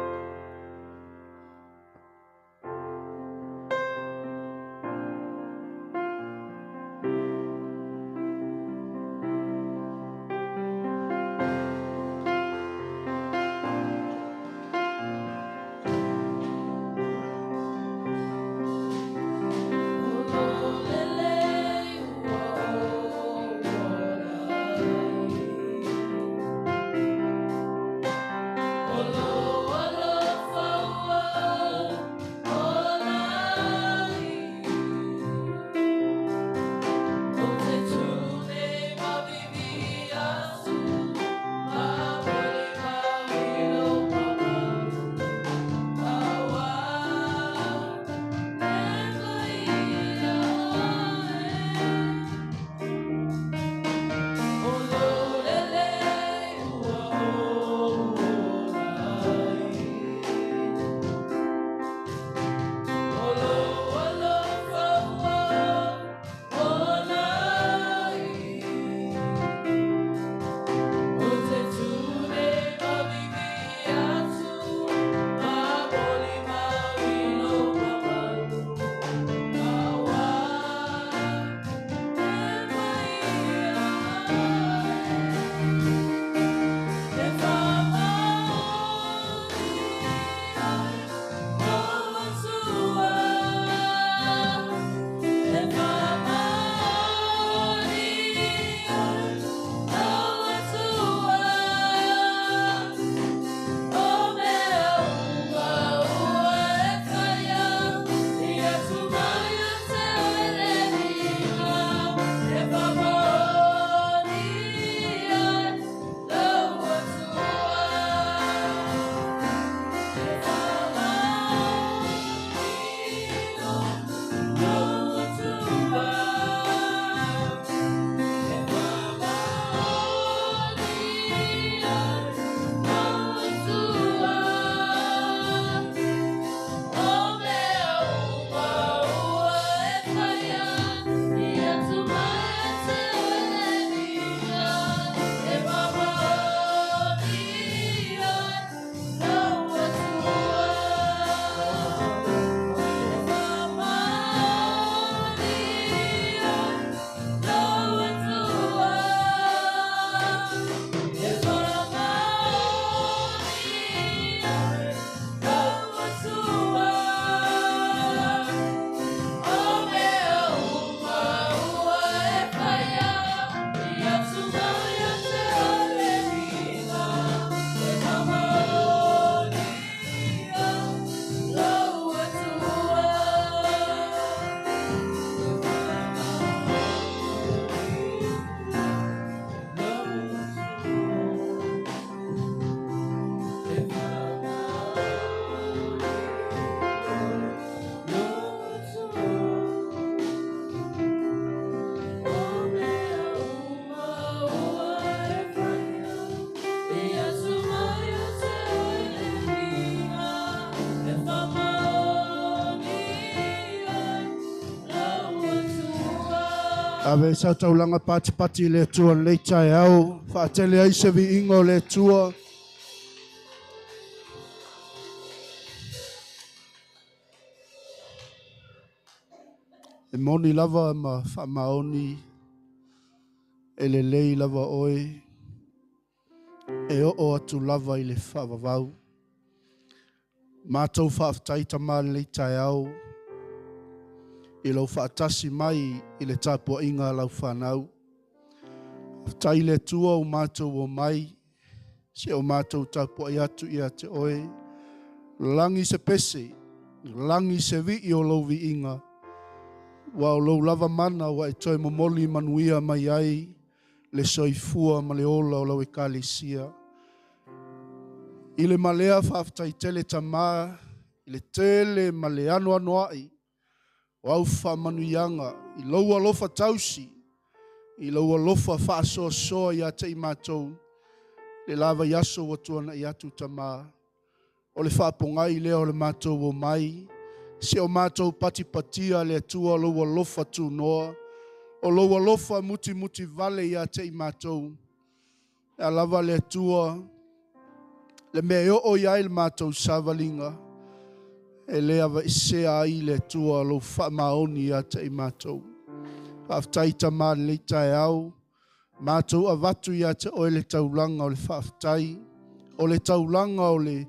Ave sau taulaga patipati i le Atua i lenei taeao, faatele ai se viiga o le Atua. E moni lava ma faamaoni e lelei lava oe e oo atu lava i le faavavau. Matou faafetai Tama i lenei taeao i lou faatasi mai i le tapuaiga a lau fanau. Faafetai i le Atua ua matou omai si o matou tapuai atu ia te oe. Lagi se pese, lagi se vii o lou viiga, ua o lou lava mana ua e toe momoli manuia mai ai le soifua ma le ola o lau ekalesia. I le malea faafetai tele Tama i le tele ma le anoanoai o au faamanuiaga i lou alofa tausi, i lou alofa faasoasoa ia te i matou, le lava i aso ua tuanai atu Tama. O le faapogai lea o le matou omai, si o matou patipatia le Atua o lou alofa tunoa, o lou alofa mutimuti vale ia te i matou. E a lava le Atua, le mea e oo i ai le matou savaliga, e le aveesea ai le Atua lou faamaoni ia te i matou. Faafetai Tama i lenei taeao, matou avatu ia te oe le taulaga o le faafetai, o le taulaga o le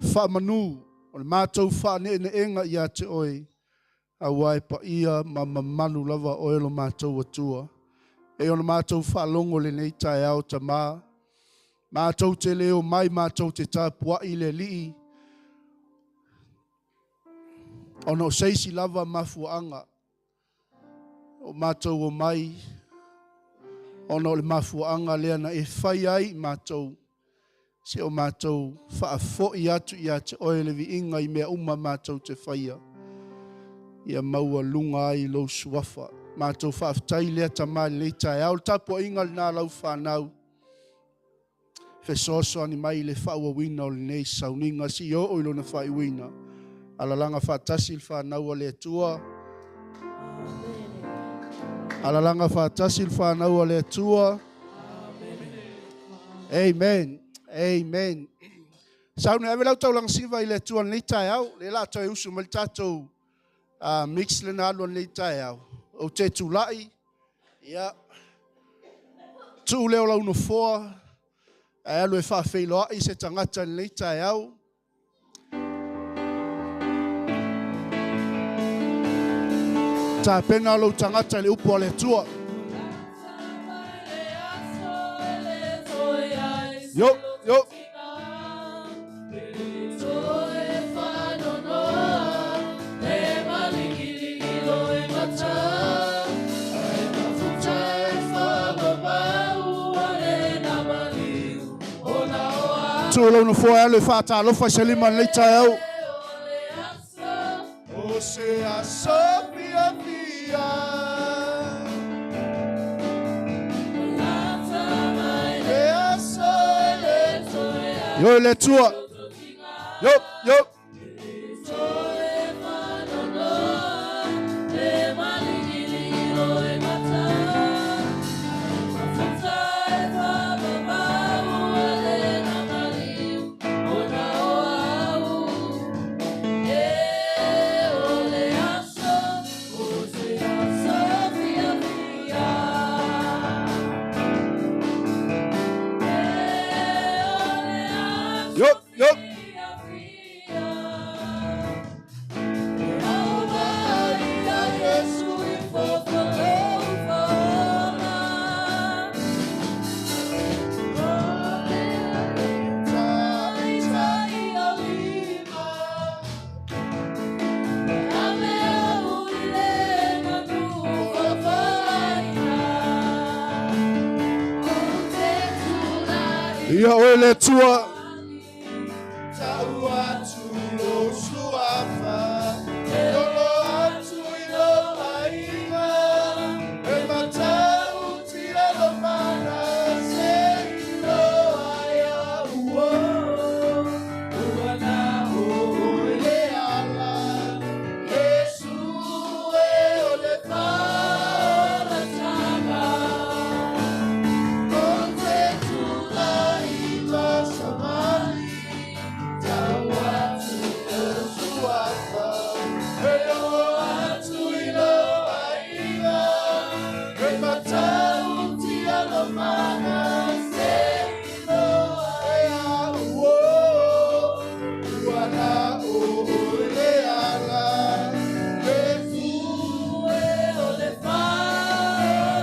faamanu, o le matou faaneeneega ia te oe, aua e paia ma mamalu lava oe lo matou Atua. E ona matou faalogo lenei taeao Tama, matou te le omai matou te tapuai le Alii, ona o se isi lava mafuaaga o matou omai, ona o le mafuaaga lea na e fai ai i matou, si o matou faafoi atu ia te oe le viiga i mea uma matou te faia, ia maualuga ai lou suafa. Matou faafetai lea Tama i lenei taeao, le tapuaiga lena lau fanau, fesoasoani mai i le faaauauina o lenei sauniga, si oo i lona faaiuina. Alalaga faatasi le fanau a le Atua. Alalaga faatasi le fanau a le Atua. Amen. Amen. Sauni ave lau taulaga siva i le Atua lenei taeao. Le la toe usu mai le tatou mix lena alu lenei taeao. Ou te tulai, ia, tuu leo lau nofoa, ae alu e faafeiloai se tagata i lenei taeao. Tapena lou tagata i le upu a le Atua. Yo, yo. Tuu lou nofoa e alu e faatalofa i se lima i lenei taeao. O se aso fiafia. Le aso e le Yo le Atua. Yo, yo. Yo, yo. Ia oe le Atua. Tau atu lou suafa, tolo atu i lou aiga, e matautia lo mana se iloa ia ua. Ua na o le ala, Iesu e o le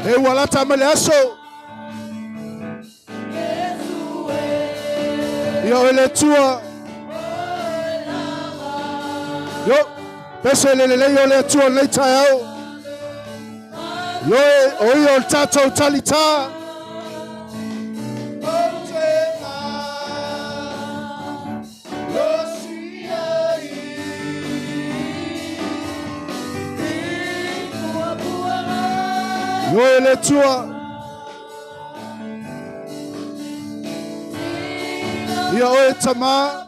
E ua lata mai le aso. Ia oe le Atua. Yo, pese le lelei o le Atua lenei taeao. Ioe, o ia o le tatou talitā. Ioe le Atua. Ia oe Tama.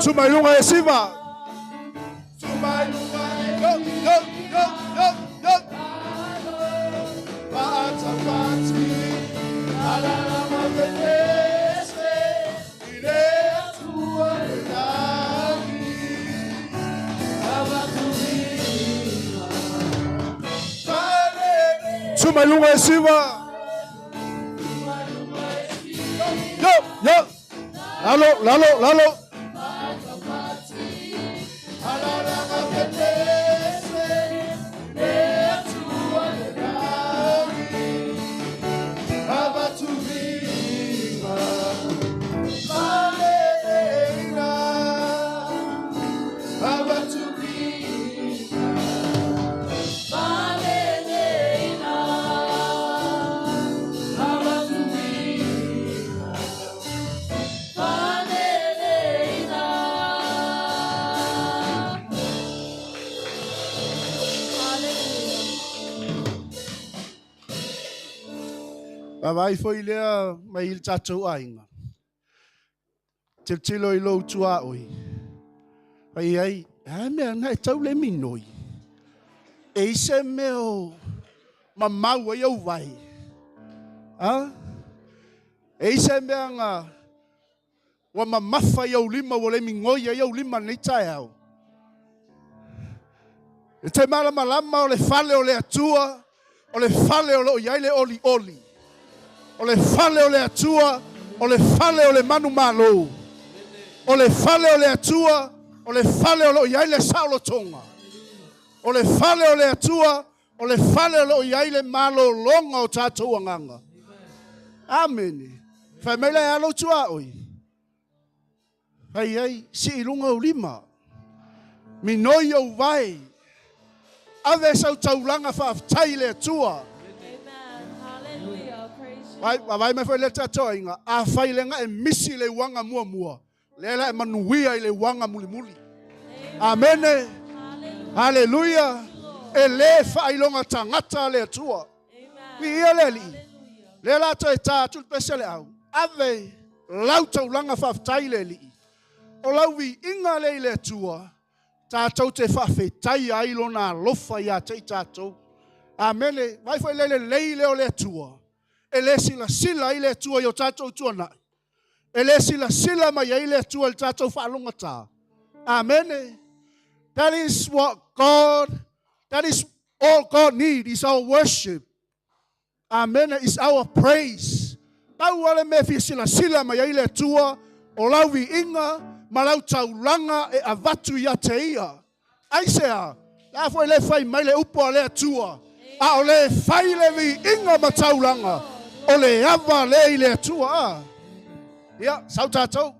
Tuma i luga e siva. Tuma i luga e yo, yo, yo, yo, yo. Paatapati, alala mapetese, i le Atua le lagi. Tuma i luga e siva. Yo, yo. Lalo, lalo, lalo. Vaavaai foi lea mai i le tatou aiga. Tilotilo i lou tuaoi. Fai ai, a mea na e tau le minoi. E i se mea o mamau ai au vai. A? E i se mea nga ua mamafa i au lima, ua le migoi ai au lima nei taeao. E te malamalama o le fale o le Atua, o le fale o lo o i ai le olioli. O le fale o le Atua, o le fale o le manumalo. O le fale o le Atua, o le fale o lo o i ai le saolotoga. O le fale o le Atua, o le fale o lo o i ai le malologa o tatou agaga. Amene. Fai mai la e alo tuaoi. Fai ai, sii i luga ou lima, minoi ou vae, ave sau taulaga faafetai i le Atua. Vai, vaai mai foi le tatou aiga, afai le ga e misi le uaga muamua, lea la e manuia i le uaga mulimuli. Amene. Haleluia. E le faailoga tagata le Atua. Viia le Alii. Lea la toe ta atu le pese le au. Ave lau taulaga faafetai i le Alii. O lau viiga lea i le Atua, tatou te faafetaia ai lona alofa ia te i tatou. Amene. Vaai foi le lelei lea o le Atua. E le silasila ai le Atua i o tatou tuanai. E le silasila mai ai le Atua i le tatou faalogata. Amene. That is what God, that is all God need is our worship. Amene, is our praise. Pau lava le mea e fia silasila mai ai le Atua, o lau viiga ma lau taulaga e avatu ia te ia. Aisea? Le a foi le fai mai le upu a le Atua, a o le fai le viiga ma taulaga, o le ava le i le Atua. A. Ia, sau tatou.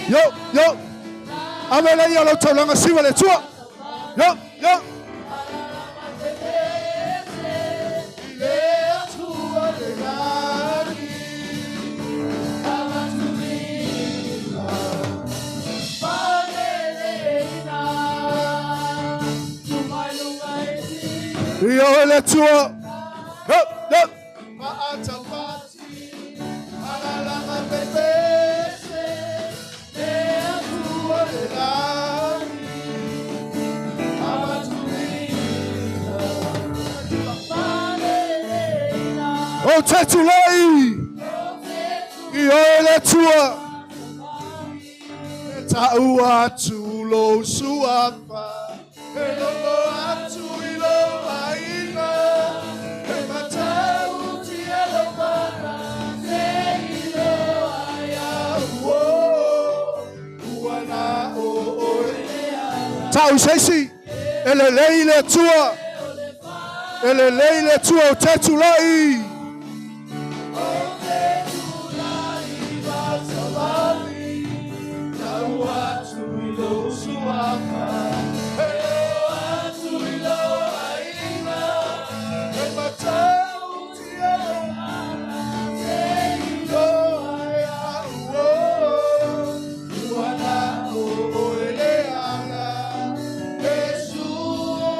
Yo, yo. Ave le ia lau taulaga siva le Atua. Yo, yo. Ia oe le Atua. Yo, yo. O te tulai! I oe le Atua. E taua atu lou suafa. E logo atu i lou aiga. E matautia lou mana. Se iloa ia uo. Ua na o oe. Tau se isi. E lelei le Atua. E lelei le Atua o te tulai.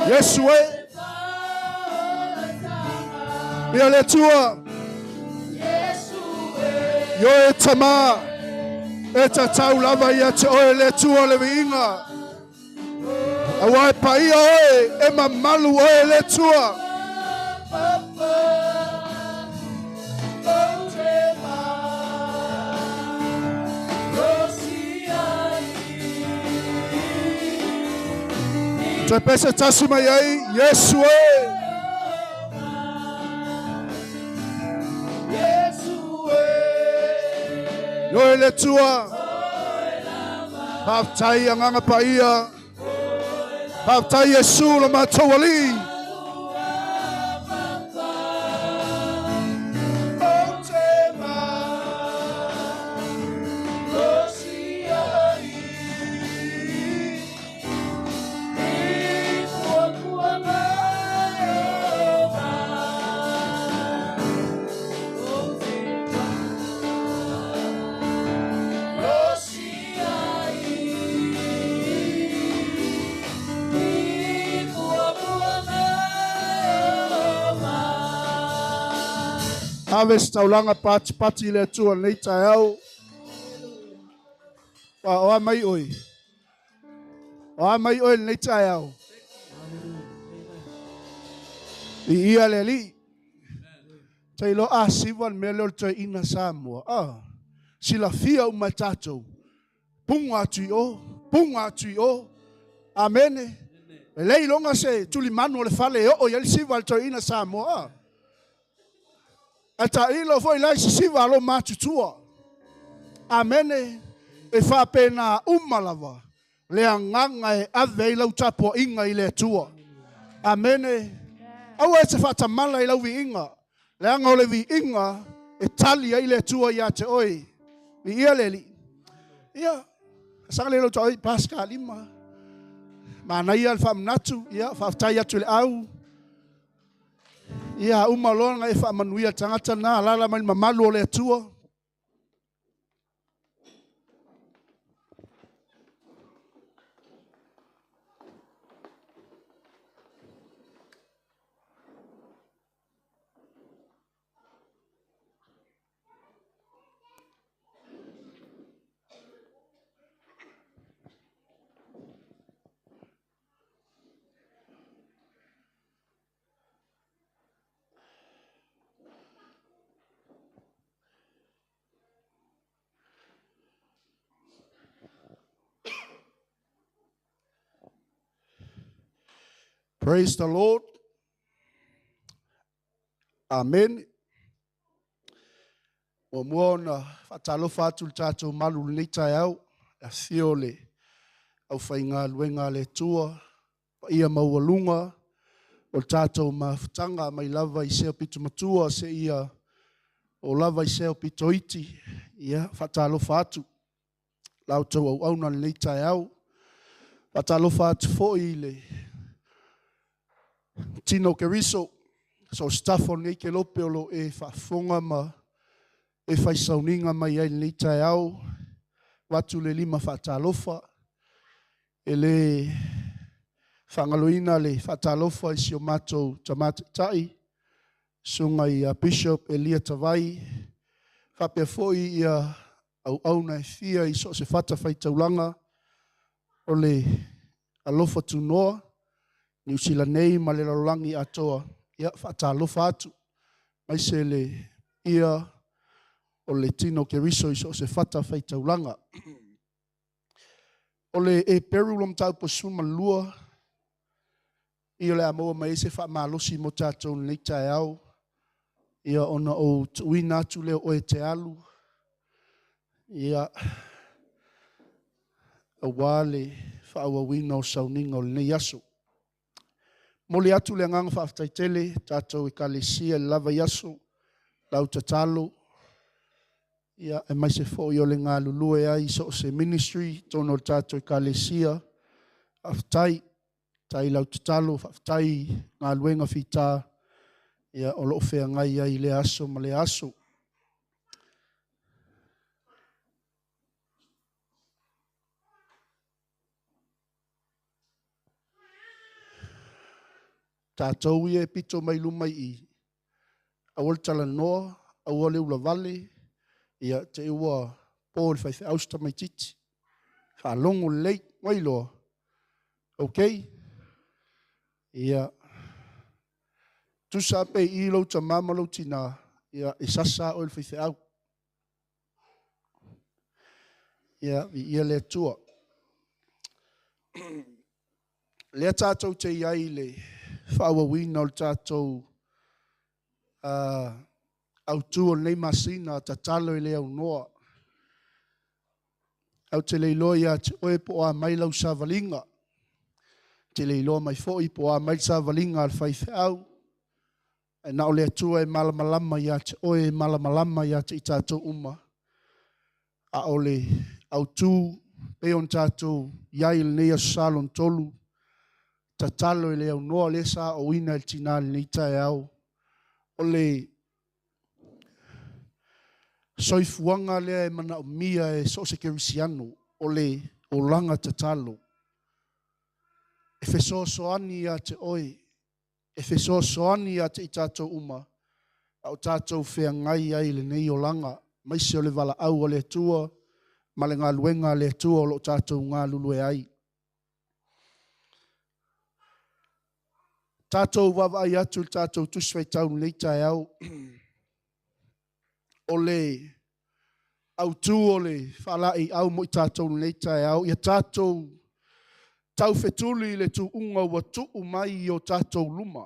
Iesu e. Ia le Atua. Io e tama. E tatau lava ia te oe le Atua le viiga. Aua e paia oe, e mamalu oe le Atua. Toe pese tasi mai ai, Iesu e. Ioe le Atua. Faafetai Agaga Paia. Faafetai Iesu lo matou Alii. Ave se taulaga patipati i le Atua i lenei taeao. O a mai oe? O a mai oe i lenei taeao? Viia le Alii. Tai loa a siva le mea lea o le toeaina Samoa. Ah, silafia uma e tatou. Puga atu i o, puga atu i o. Amene. E le iloga se tulimanu o le fale e oo i ai le siva a le toeaina Samoa. Ah. Ae tailo foi la i se siva a lo matutua. Amene. E faapena uma lava le agaga e ave ai lau tapuaiga i le Atua. Amene. Aua e te faatamala i lau viiga, leaga o le viiga e tali ai le Atua ia te oe. Viia le Alii. Ia, saga le lau taoi Pasca lima. Manaia le faamanatu, ia, faafetai atu i le au. Ia, uma loa ona e faamanuia le tagata na, alaala mai le mamalu o le Atua. Praise the Lord. Amen. Muamua ona faatalofa atu i le tatou malu i lenei taeao, le afifio o le aufaigaluega a le Atua, paia maualuga o le tatou mafutaga mai lava i sea pito matua seia oo lava i sea pito iti. Ia, faatalofa atu la outou auauna i lenei taeao. Faatalofa atu foi i le Tino Keriso, so o se tafa o lenei kelope o lo o e faafofoga ma e fai sauniga mai ai i lenei taeao. Avatu le lima faatalofa. E le faagaloina le faatalofa i si o matou tama taitai, susuga ia Bishop Elia Tavai, faapea foi ia auauna e fia i so o se fatafaitaulaga o le alofa tunoa, Niu Sila nei ma le lalolagi atoa. Ia, faatalofa atu, aemaise le ia o le tino o Keriso i so o se fata faitaulaga. O le Eperu lo mataupu 12, ia o le a maua mai ai se faamalosi mo tatou i lenei taeao, ia ona ou tuuina atu lea o oe e te alu, ia, aua le faaauauina o sauniga o lenei aso. Momoli atu le agaga faafetai tele tatou Ekalesia i le la vaiaso, lau tatalo, ia, aemaise foi o le galulue ai i so o se ministry i totonu o le tatou Ekalesia. Faafetai, faafetai i lau tatalo, faafetai i galuega fita ia, o lo o feagai ai i lea aso ma lea aso. Tatou ia e pito mai luma i i, aua le talanoa, aua le ulavale, ia te i ua po i le faifeau si tamaitiiti. Faalogo lelei, ua iloa. Ok? Ia, tusa pe i lou tama ma lou tina, ia, e sasa oe le faifeau. Ia, viia le Atua. Lea tatou te i ai i le faaauauina o le tatou autu o lenei masina, tatalo e le aunoa. Ou te le iloa ia te oe po o a mai lau savaliga. Ou te le iloa mai foi po o a mai le savaliga a le faifeau. Ae na o le Atua e malamalama ia te oe, e malamalama ia te i tatou uma. A o le autu pei ona tatou i ai i lenei Aso Sa lona tolu, tatalo e le aunoa, lea sa aoina e le tina i lenei taeao, o le soifuaga lea e manaomia e so o se kerisiano, o le olaga tatalo. E fesoasoani ia te oe, e fesoasoani ia te i tatou uma, a o tatou feagai ai i lenei olaga, aemaise o le valaau a le Atua ma le galuega a le Atua o lo o tatou galulue ai. Tatou vaavaai atu i le tatou Tusi Faitau i lenei taeao, o le autu o le faalaeiau mo i tatou i lenei taeao, ia tatou taufetuli i le tuuga ua tuu mai i o tatou luma.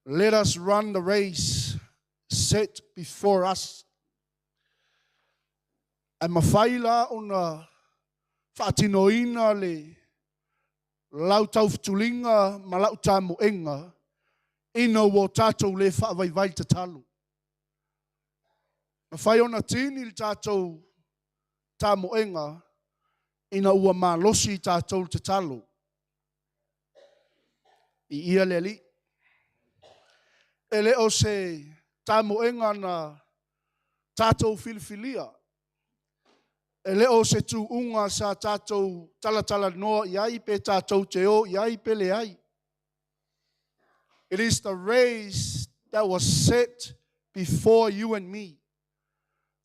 Let us run the race set before us. Ae mafai la ona faatinoina le lau taufetuliga ma lau tamoega ina ua o tatou le faavaivai tatalo. Mafai ona tini le tatou tamoega ina ua malosi i tatou le tatalo. Viia le Alii. E le o se tamoega na tatou filifilia. E le o se tuuga sa tatou talatalanoa i ai pe tatou te o i ai pe leai. It is the race that was set before you and me.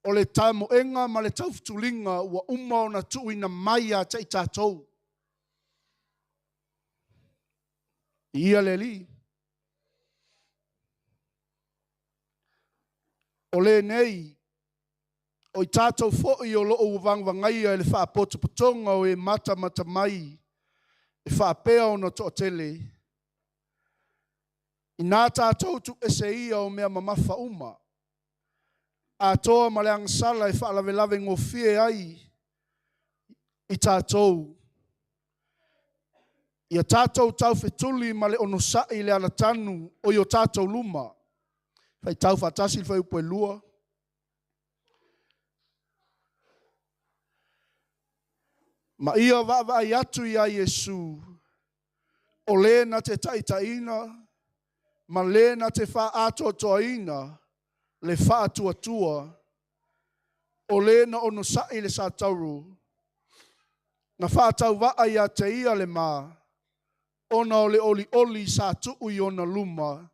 O le tamoega ma le taufetuliga ua uma ona tuuina mai ia te i tatou. Ia le Alii. O lenei, o i tatou foi o lo o ua vagavagaia i le faapotopotoga o e matamata mai e faapea ona toatele, ina tatou tuuese ia o mea mamafa uma, atoa ma le agasala e faalavelave gofie ai i tatou, ia tatou taufetuli ma le onosai i le alatanu o i o tatou luma. Faitau faatasi le fuaiupu e 2. Ma ia vaavaai atu iā Iesu, o le na te taitaiina ma le na te faaatoatoaina le faatuatua, o le na onosai le satauro, na faatauvaa ia te ia le ma, ona o le olioli sa tuu i ona luma,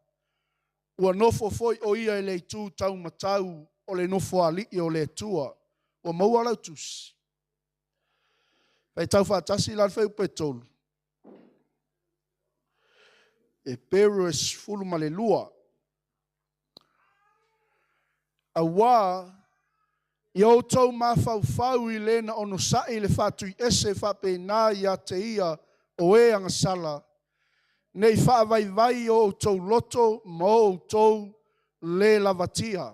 ua nofo foi o ia i le itu taumatau o le Nofoalii o le Atua. Ua maua lau tusi? Faitau faatasi la le fuaiupu e 3. Eperu e 12. Auā, ia outou mafaufau i le na onosa'i le faatuiese faapena ia te ia o e agasala, ne i faavaivai o outou loto ma o outou le lavatia.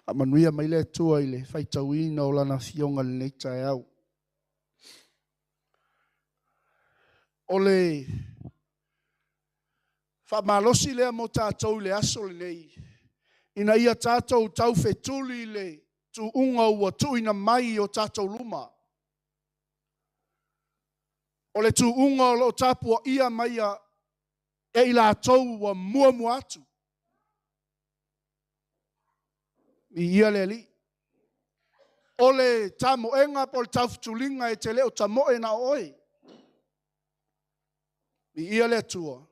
Faamanuia mai le Atua i le faitauina o Lana Afioga i lenei taeao. O le faamalosi lea mo tatou i le aso lenei, ina ia tatou taufetuli i le tuuga ua tuuina mai i o tatou luma. O le tuuga o lo o tapuaia mai e i latou ua muamua atu. Viia le Alii. O le tamoega po o le taufetuliga e te le o tamoe na o oe. Viia le Atua.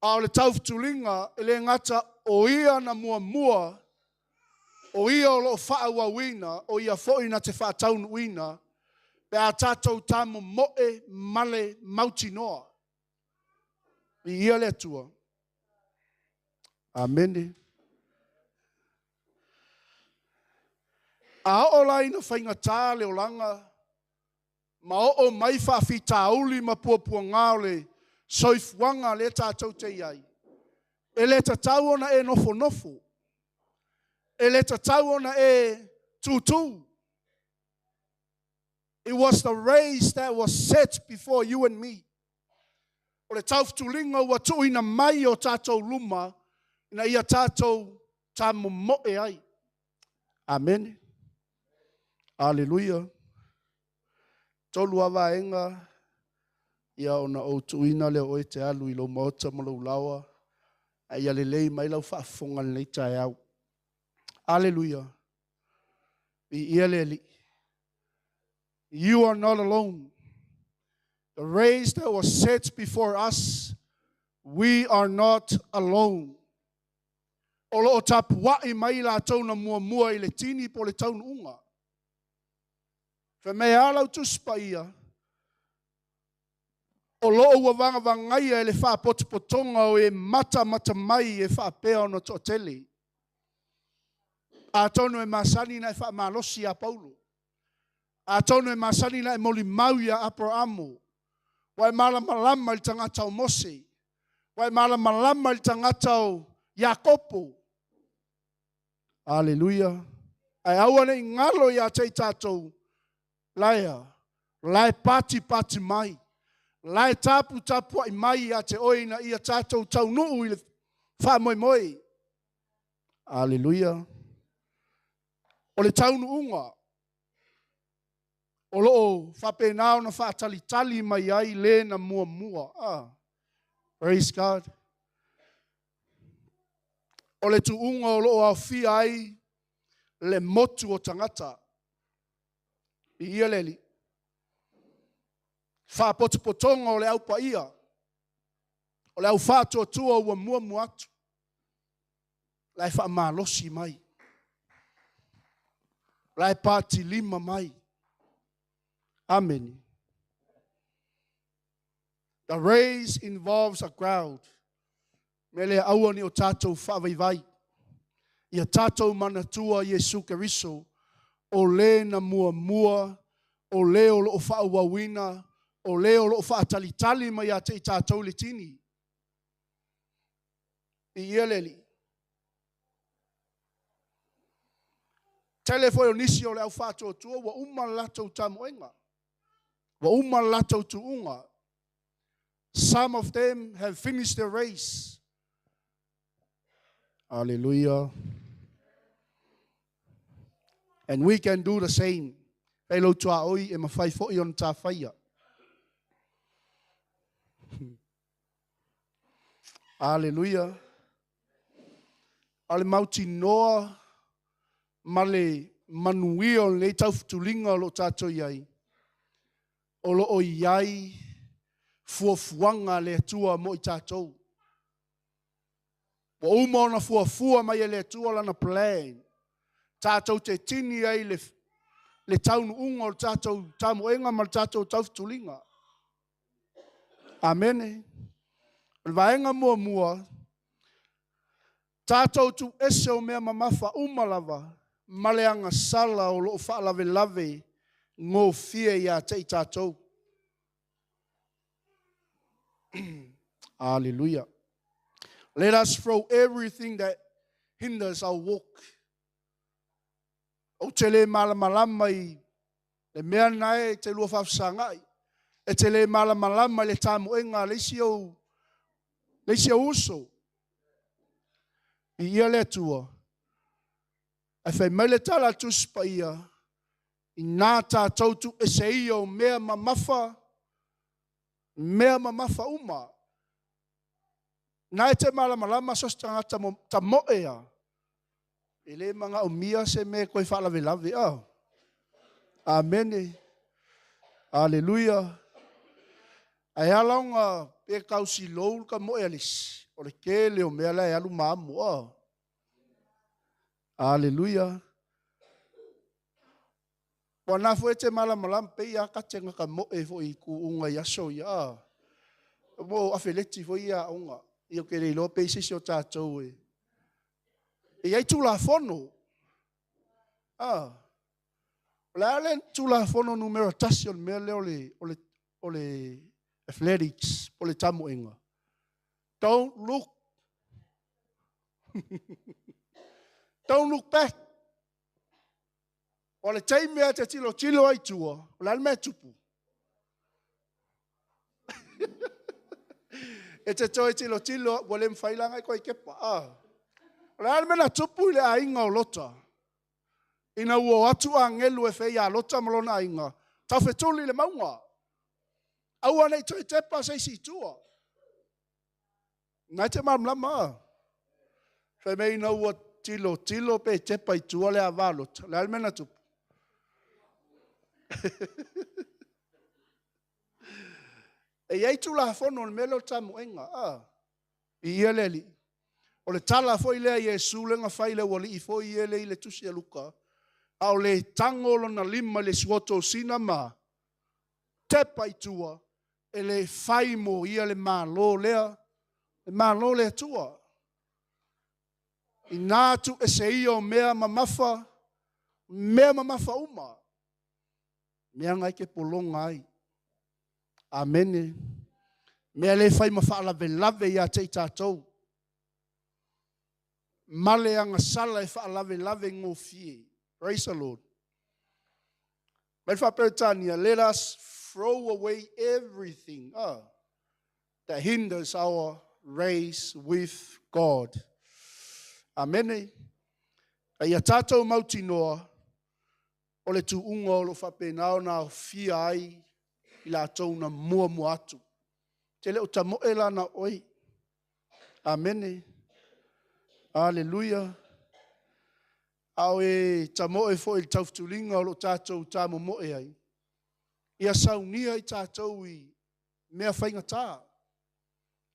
A o le taufetuliga e le gata o Ia na muamua, o Ia o lo o faaauauina, o Ia foi na te faataunuuina pe a tatou tamomoe ma le mautinoa. Viia le Atua. Amene. A oo la ina faigata le olaga ma oo mai faafitauli ma puapuaga o le soifuaga lea tatou te i ai, e le tatau ona e nofonofo, e le tatau ona e tutu. It was the race that was set before you and me. O le taufetuliga ua tuuina mai i o tatou luma ina ia tatou tamomoe ai. Amene. Aleluia. Tolu lava vaega ia ona ou tuuina lea o oe e te alu i lou maota ma lou laoa, a ia lelei mai lau faafofoga i lenei taeao. Aleluia. Viia le Alii. You are not alone. The race that was set before us, we are not alone. O lo o tapuai mai latou na muamua i le tini po o le taunuuga. Fai mai e ala au Tusi Paia, o lo o ua vagavagaia e le faapotopotoga o e matamata mai e faapea ona toatele. Atonu e masani ona e faamalosi ia Paulo. Atonu e masani ona e molimau ia Aperamo. Ua e malamalama i le tagata o Mose. Ua e malamalama i le tagata o Iakopo. Aleluia. Ae aua ne i galo ia te i tatou, laea, o la e patipati mai, o la e taputapuai mai ia te oe ina ia tatou taunuu i le faamoemoe. Aleluia. O le taunuuga o lo o faapena ona faatalitali mai ai le na muamua. Ah, praise God. O le tuuga o lo o aofia ai le motu o tagata. Viia le Alii. Faapotopotoga o le au paia, o le au faatuatua ua muamua atu, la e faamalosi mai, la e patilima mai. Amene. The race involves a crowd. Me lea aua ne i o tatou faavaivai. Ia tatou manatua Iesu Keriso, o le na muamua, o le o lo o faaauauina, o le o lo o faatalitali mai ia te i tatou le tini. Viia le Alii. Tele foi o nisi o le au faatuatua ua uma le latou tamoega. Ua uma le latou tuuga. Some of them have finished their race. Hallelujah. And we can do the same. Fai lou tuaoi e mafai foi ona ta faia. Hallelujah. A o le mautinoa ma le manuia o lenei taufetuliga o lo o tatou i ai, o lo o i ai fuafuaga a le Atua mo i tatou. Ua uma ona fuafua mai e le Atua lana plan tatou te tini ai le taunuuga o le tatou tamoega ma le tatou taufutuliga. Amene. O le vaega muamua, tatou tuuese o mea mamafa uma lava ma le agasala o lo o faalavelave gofie ia te i tatou. Hallelujah. Let us throw everything that hinders our walk. Ou te le malamalama i le mea na e te lua faafesagai. E te le malamalama i le tamoega a le isi ou, le isi ou uso. I ia le Atua. Ae fai mai le tala a le Tusi Paia, ina tatou tuuese ia o mea mamafa, mea mamafa uma. Na e te malamalama so o se tagata tamoe lava, e le manaomia se mea e toe faalavelave. Oh. Amene. Aleluia. Ae ala ona pe tau silou le tamoe a le isi, o le tele o mea la e alu ma amo. Oh. Aleluia. Ua na foi e te malamalama pei a ta te na tamoe foi i tuuga i aso ia. Ah. Mo afeleti foi ia aoga. Ia ou te le iloa pe i se isi o tatou e. E i ai Tulafono. Ah. O le a le Tulafono numera 1 o le mea lea o le, o le, o le athletics, o le tamoega. Don't look. Don't look back. O le taimi a te tilo tilo ai tua, o le a le mea e tupu? E te toe tilo tilo, ua le mawhai la ngai koe kepa. Ah. O le a le mea na tupu i le aiga o Lota? Ina ua o atu agelu e fei ia Lota ma lona aiga, taufetuli i le mauga. Aua ne i toe tepa se isi i tua. Na e te malamalama a. Fai mai ina ua tilo tilo pe tepa i tua le ava a Lota. O le a le mea na tupu? E i ai Tulafono o le mea lea o le tamoega. Ah. I ia le Alii. O le tala foi lea a Iesu lea na fai i le aualii foi ia lea i le tusi a Luka, a o le tago lona lima i le suotosina ma tepa i tua, e le fai mo ia le Malo lea, le Malo o le Atua. Ina tuuese ia o mea mamafa, mea mamafa uma, mea na e te pologa ai. Amene. Mea le fai ma faalavelave ia te i tatou. Ma le agasala e faalavelave gofie. Praise the Lord. Mai le faa-Peretania, let us throw away everything that hinders our race with God. Amene. A ia tatou mautinoa, o le tuuga o lo o faapena ona aofia ai i latou na muamua atu. Te le o tamoe la na oe. Amene. Aleluia. A o e tamoe foi i le taufutuliga o lo o tatou tamomoe ai, ia saunia i tatou i mea faigata.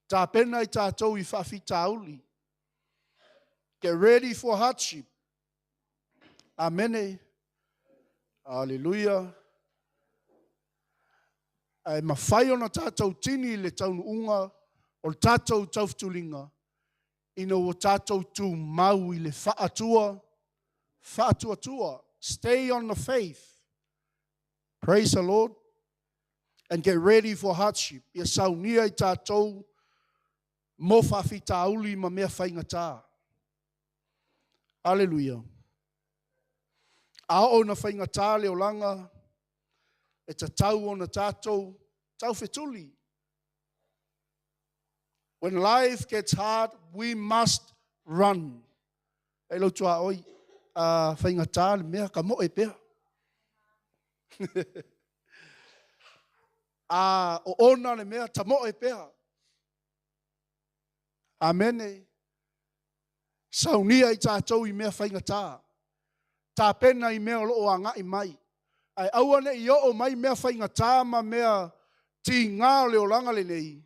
Tapena i tatou i faafitauli. Get ready for hardship. Amene. Aleluia. Ae mafai ona tatou tini i le taunuuga o le tatou taufutuliga ina ua tatou tumau i le faatua, faatuatua. Stay on the faith. Praise the Lord. And get ready for hardship. Ia saunia i tatou mo faafitauli ma mea faigata. Aleluia. A oo ina faigata le olaga, e tatau ona tatou taufetuli. When life gets hard, we must run. E lau tuaoi, a faigata le mea, ka moe pea. A o ona le mea, ta moe pea. Amene. Saunia i tatou i mea faigata. Tapena i mea o lo o agai mai. Ae aua ne i oo mai mea faigata ma mea tiga o le olaga lenei,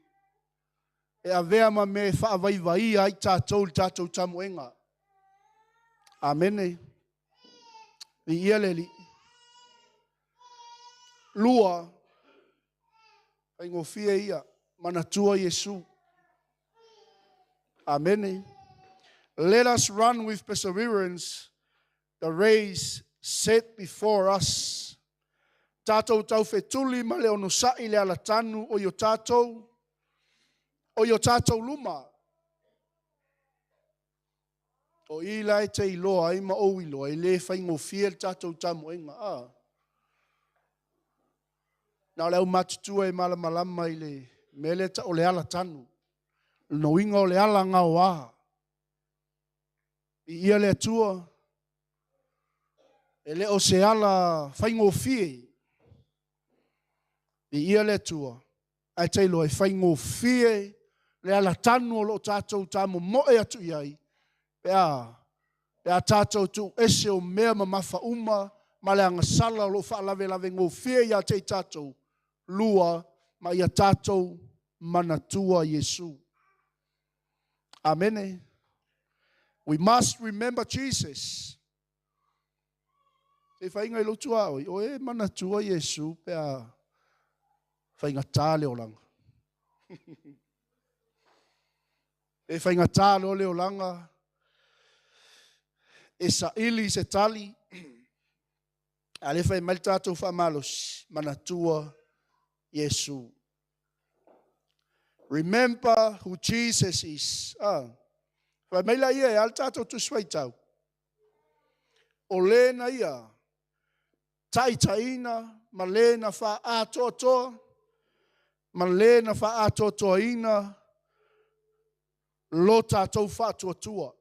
e avea ma mea e faavaivaia ai tatou i le tatou tamoega. Amene. Viia le Alii. Lua, faigofie ia, manatua Iesu. Amene. Let us run with perseverance the race set before us. Tatou taufetuli ma le onosai le alatanu o i o tatou, o i o tatou luma. O i la e te iloa ai ma ou iloa, e le faigofie le tatou tamoega. Ah. Na o le aumatutua e malamalama i le mea lea o le alatanu. Le uiga o le alagaoa. Viia le Atua, e le o se ala faigofie. Viia le Atua, ae te iloa e faigofie le alatanu o lo o tatou tamomoe atu i ai, pe a tatou tuuese o mea mamafa uma ma le agasala o lo o faalavelave gofie ia te i tatou. Lua, ma ia tatou manatua Iesu. Amene. We must remember Jesus. Se faiga i lotu a oi, o e manatua Iesu pe a faigata le olaga. E faigata loa le olaga, e saili se tali, a le fai mai le tatou faamalosi, manatua Iesu. Remember who Jesus is. Ah. Fai mai la ia e a le tatou tusi faitau. O le na ia taitaiina ma le na faaatoatoa ma le na faaatoatoaina lo tatou faatuatua.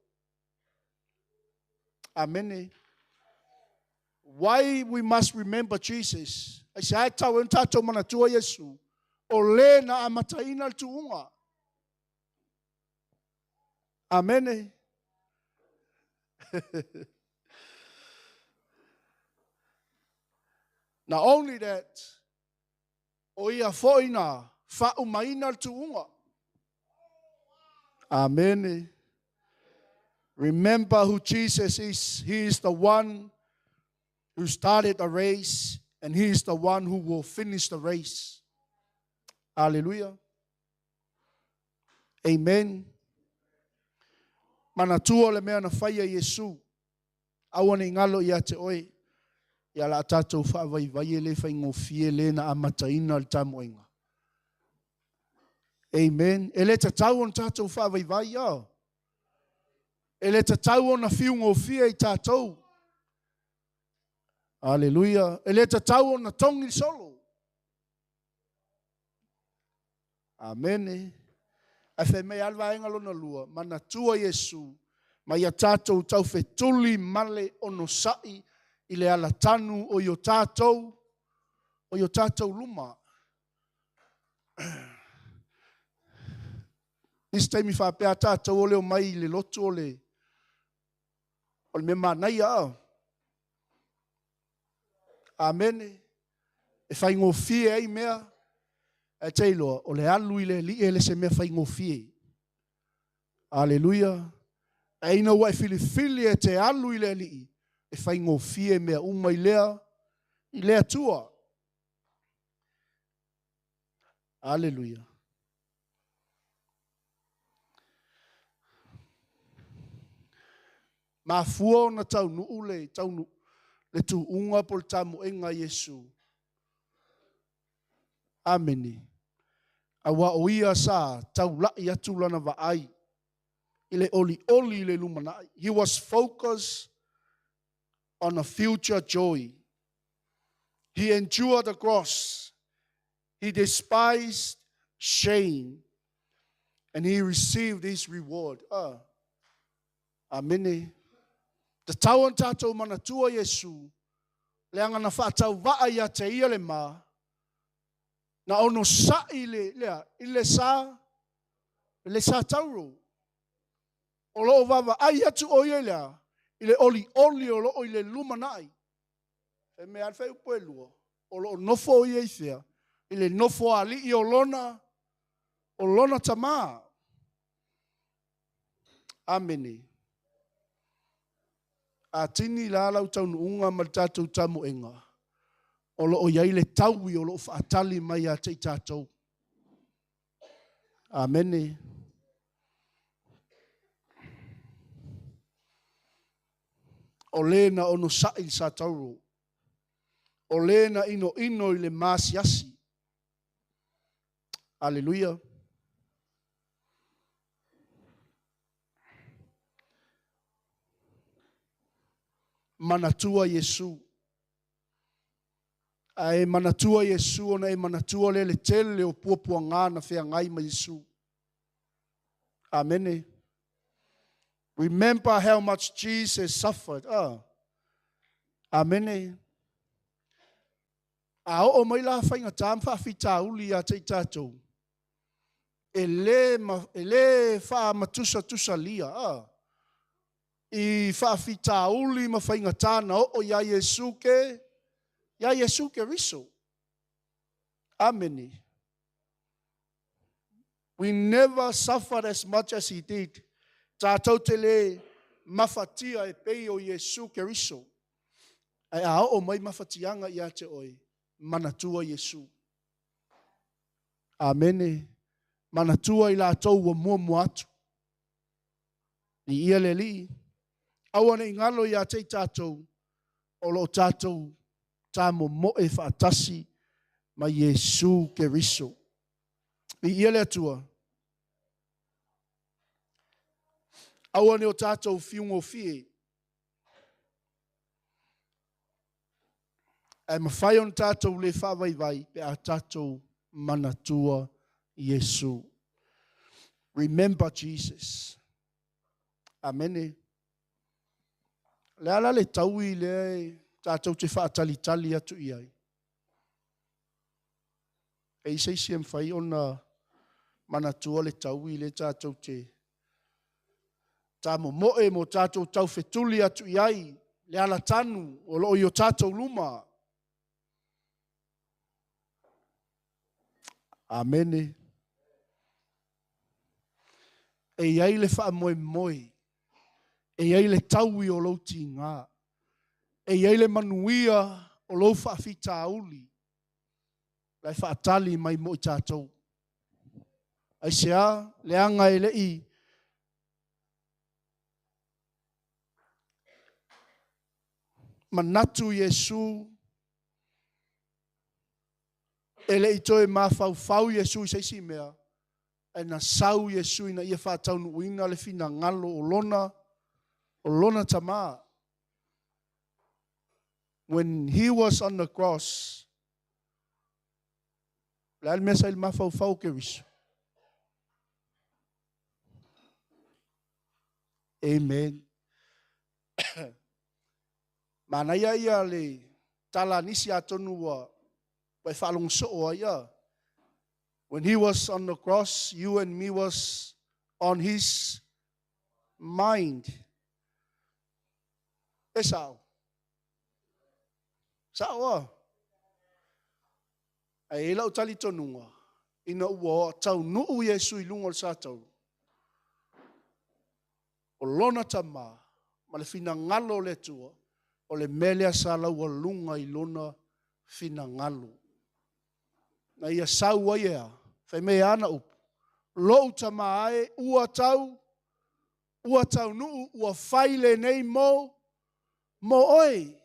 Amene. Why we must remember Jesus? Ai se ai tau e tatou manatua Iesu. O le na amataina le tuuga. Amene. Not only that, o ia foi na faaumaina le tuuga. Amene. Remember who Jesus is. He is the one who started the race, and he is the one who will finish the race. Hallelujah. Amen. Manatua le mea na faia Iesu. Aua ne i galo ia te oe. Ia la tatou faavaivai e le faigofie le na amataina le tamoega. Amen. E le tatau ona tatou faavaivai ia. E le tatau ona fiugofie i tatou. Hallelujah. E le tatau ona togi le solo. Amene. Ae fai mai lava le vaega lona lua, manatua Iesu, ma ia tatou taufetuli ma le onosai i le alatanu o i o tatou, o i o tatou luma. Nisi taimi faapea tatou o le omai i le lotu o le mea manaia a. Amene. E faigofie ai mea, ae te iloa, o le alu i le Alii e le se mea faigofie. Aleluia. Ae ina ua e filifili e te alu i le Alii, e faigofie mea uma i lea Atua. Aleluia. Mafua ona taunuu le taunuu le tuuga po le tamoega a Iesu. Amene. Aua o ia sa taulai atu lana vaai i le olioli i le lumanai. He was focused on a future joy. He endured the cross. He despised shame. And he received his reward. Ah. Amene. Tatau ona tatou manatua Iesu, leaga na faatauvaa ia te ia le ma, na onosai le, lea, i le sa, le sa tauro. O loo vaavaai atu o ia i lea, i le olioli o loo i le lumanai. E mea alfa upu e lua, o loo nofo o ia i fea, i le nofo alii o lona tamā. Amene. A tini la lau taunuuga ma le tatou tamoega. O lo o i ai le taui o lo o faatali mai ia te i tatou. Amene. O le na onosai i le satauro, o le na inoino i le maasiasi. Aleluia. Manatua Iesu. A e manatua Iesu ona e manatua lea le tele o puapuaga na feagai ma Iesu. Amene. Remember how much Jesus suffered. Oh. Amene. A oo mai la faigata ma faafitauli ia te i tatou, e le, e le faamatusatusalia ah, i faafitauli ma faigata na oo iā Iesu ke, iā Iesu Keriso. Amene. We never suffered as much as he did. Tatou te le mafatia e pei o Iesu Keriso. Ae a oo mai mafatiaga ia te oe, manatua Iesu. Amene. Manatua i latou ua muamua atu. Viia le Alii. Aua ne i galo ia te i tatou, o lo o tatou tamomoe faatasi ma Iesu Keriso. Viia le Atua. Aua ne o tatou fiugofie. Ae mafai ona tatou le faavaivai pe a tatou manatua Iesu. Remember Jesus. Amene. Le ala le taui lea e tatou te faatalitali atu i ai. E i se isi e mafai ona manatua le taui lea tatou te tamomoe mo tatou taufetuli atu i ai le alatanu o lo o i o tatou luma. Amene. E i ai le faamoemoe, e i ai le taui o lou tiga, e i ai le manuia o lou faafitauli, la e faatali mai mo i tatou. Aisea? Leaga e le i manatu Iesu, e le i toe mafaufau Iesu i se isi mea, ae na sau Iesu ina ia faataunuuina le finagalo o lona, o lona Tama. When he was on the cross, le a le mea sa i le mafaufau o Keriso? Amen. Manaia ia le tala a nisi atonu ua ua e faalogo soo ai a. When he was on the cross, you and me was on his mind. E sao. Sao a. Ae i lau talitonuga, ina ua taunuu Iesu i luga o le satauro, o lona Tama ma le finagalo o le Atua, o le mea lea sa laualuga i lona finagalo. Na ia sau ai e a? Fai mai e ana upu, Lou Tama e, ua tau, ua taunuu, ua fai lenei mo, mo oe.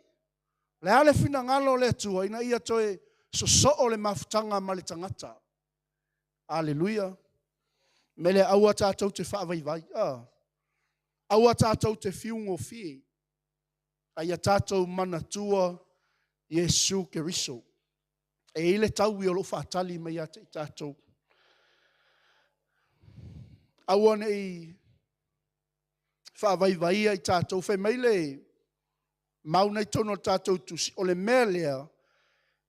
O le a le finagalo o le Atua ina ia toe sosoo le mafutaga ma le tagata. Aleluia. Mea lea, aua tatou te faavaivai. Ah. Aua tatou te fiugofie. A ia tatou manatua Iesu Keriso. E i ai le taui o lo o faatali mai ia te i tatou. Aua ne i faavaivaia i tatou. Fai mai le mau na i totonu o le tatou tusi, o le mea lea,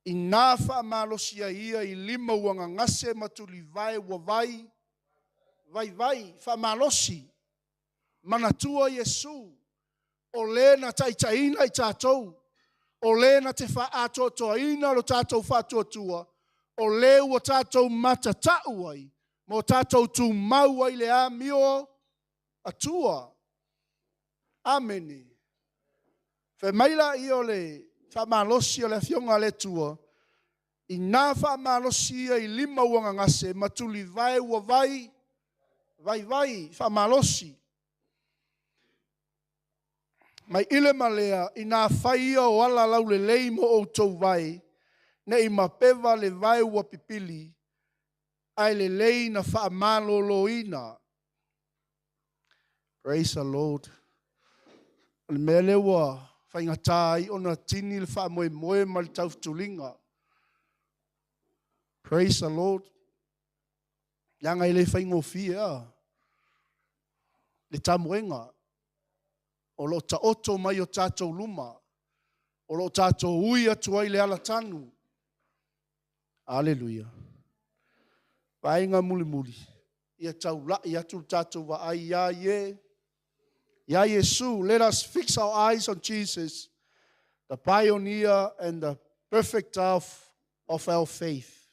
ina faamalosi ai ia i lima ua gagase ma tulivae ua vai, vaivai, faamalosi. Manatua Iesu, o le na taitaiina i tatou, o le na te faaatoatoaina lo tatou faatuatua, o le ua tatou matatau ai, ma o tatou tumau ai le amio Atua. Amene. Fai mai laia o le Faamalosi o le Afioga a le Atua, ina faamalosi ia i lima ua gagase ma tulivae ua vai, vaivai, faamalosi. Mai ile ma lea, ina fai ia o ala laulelei mo outou vae, ne i mapeva le vae ua pipili, ae lelei na faamaloloina. Praise the Lord. O le mea lea ua faigata ai ona tini le faamoemoe ma le taufutuliga. Praise the Lord. Leaga e le faigofie a le tamoega o lo o taoto mai o tatou luma, o lo o tatou ui atu ai le alatanu. Aleluia. Vaega mulimuli, ia taulai atu le tatou vaai ia Ie, ia Iesu. Let us fix our eyes on Jesus, the pioneer and the perfecter of our faith.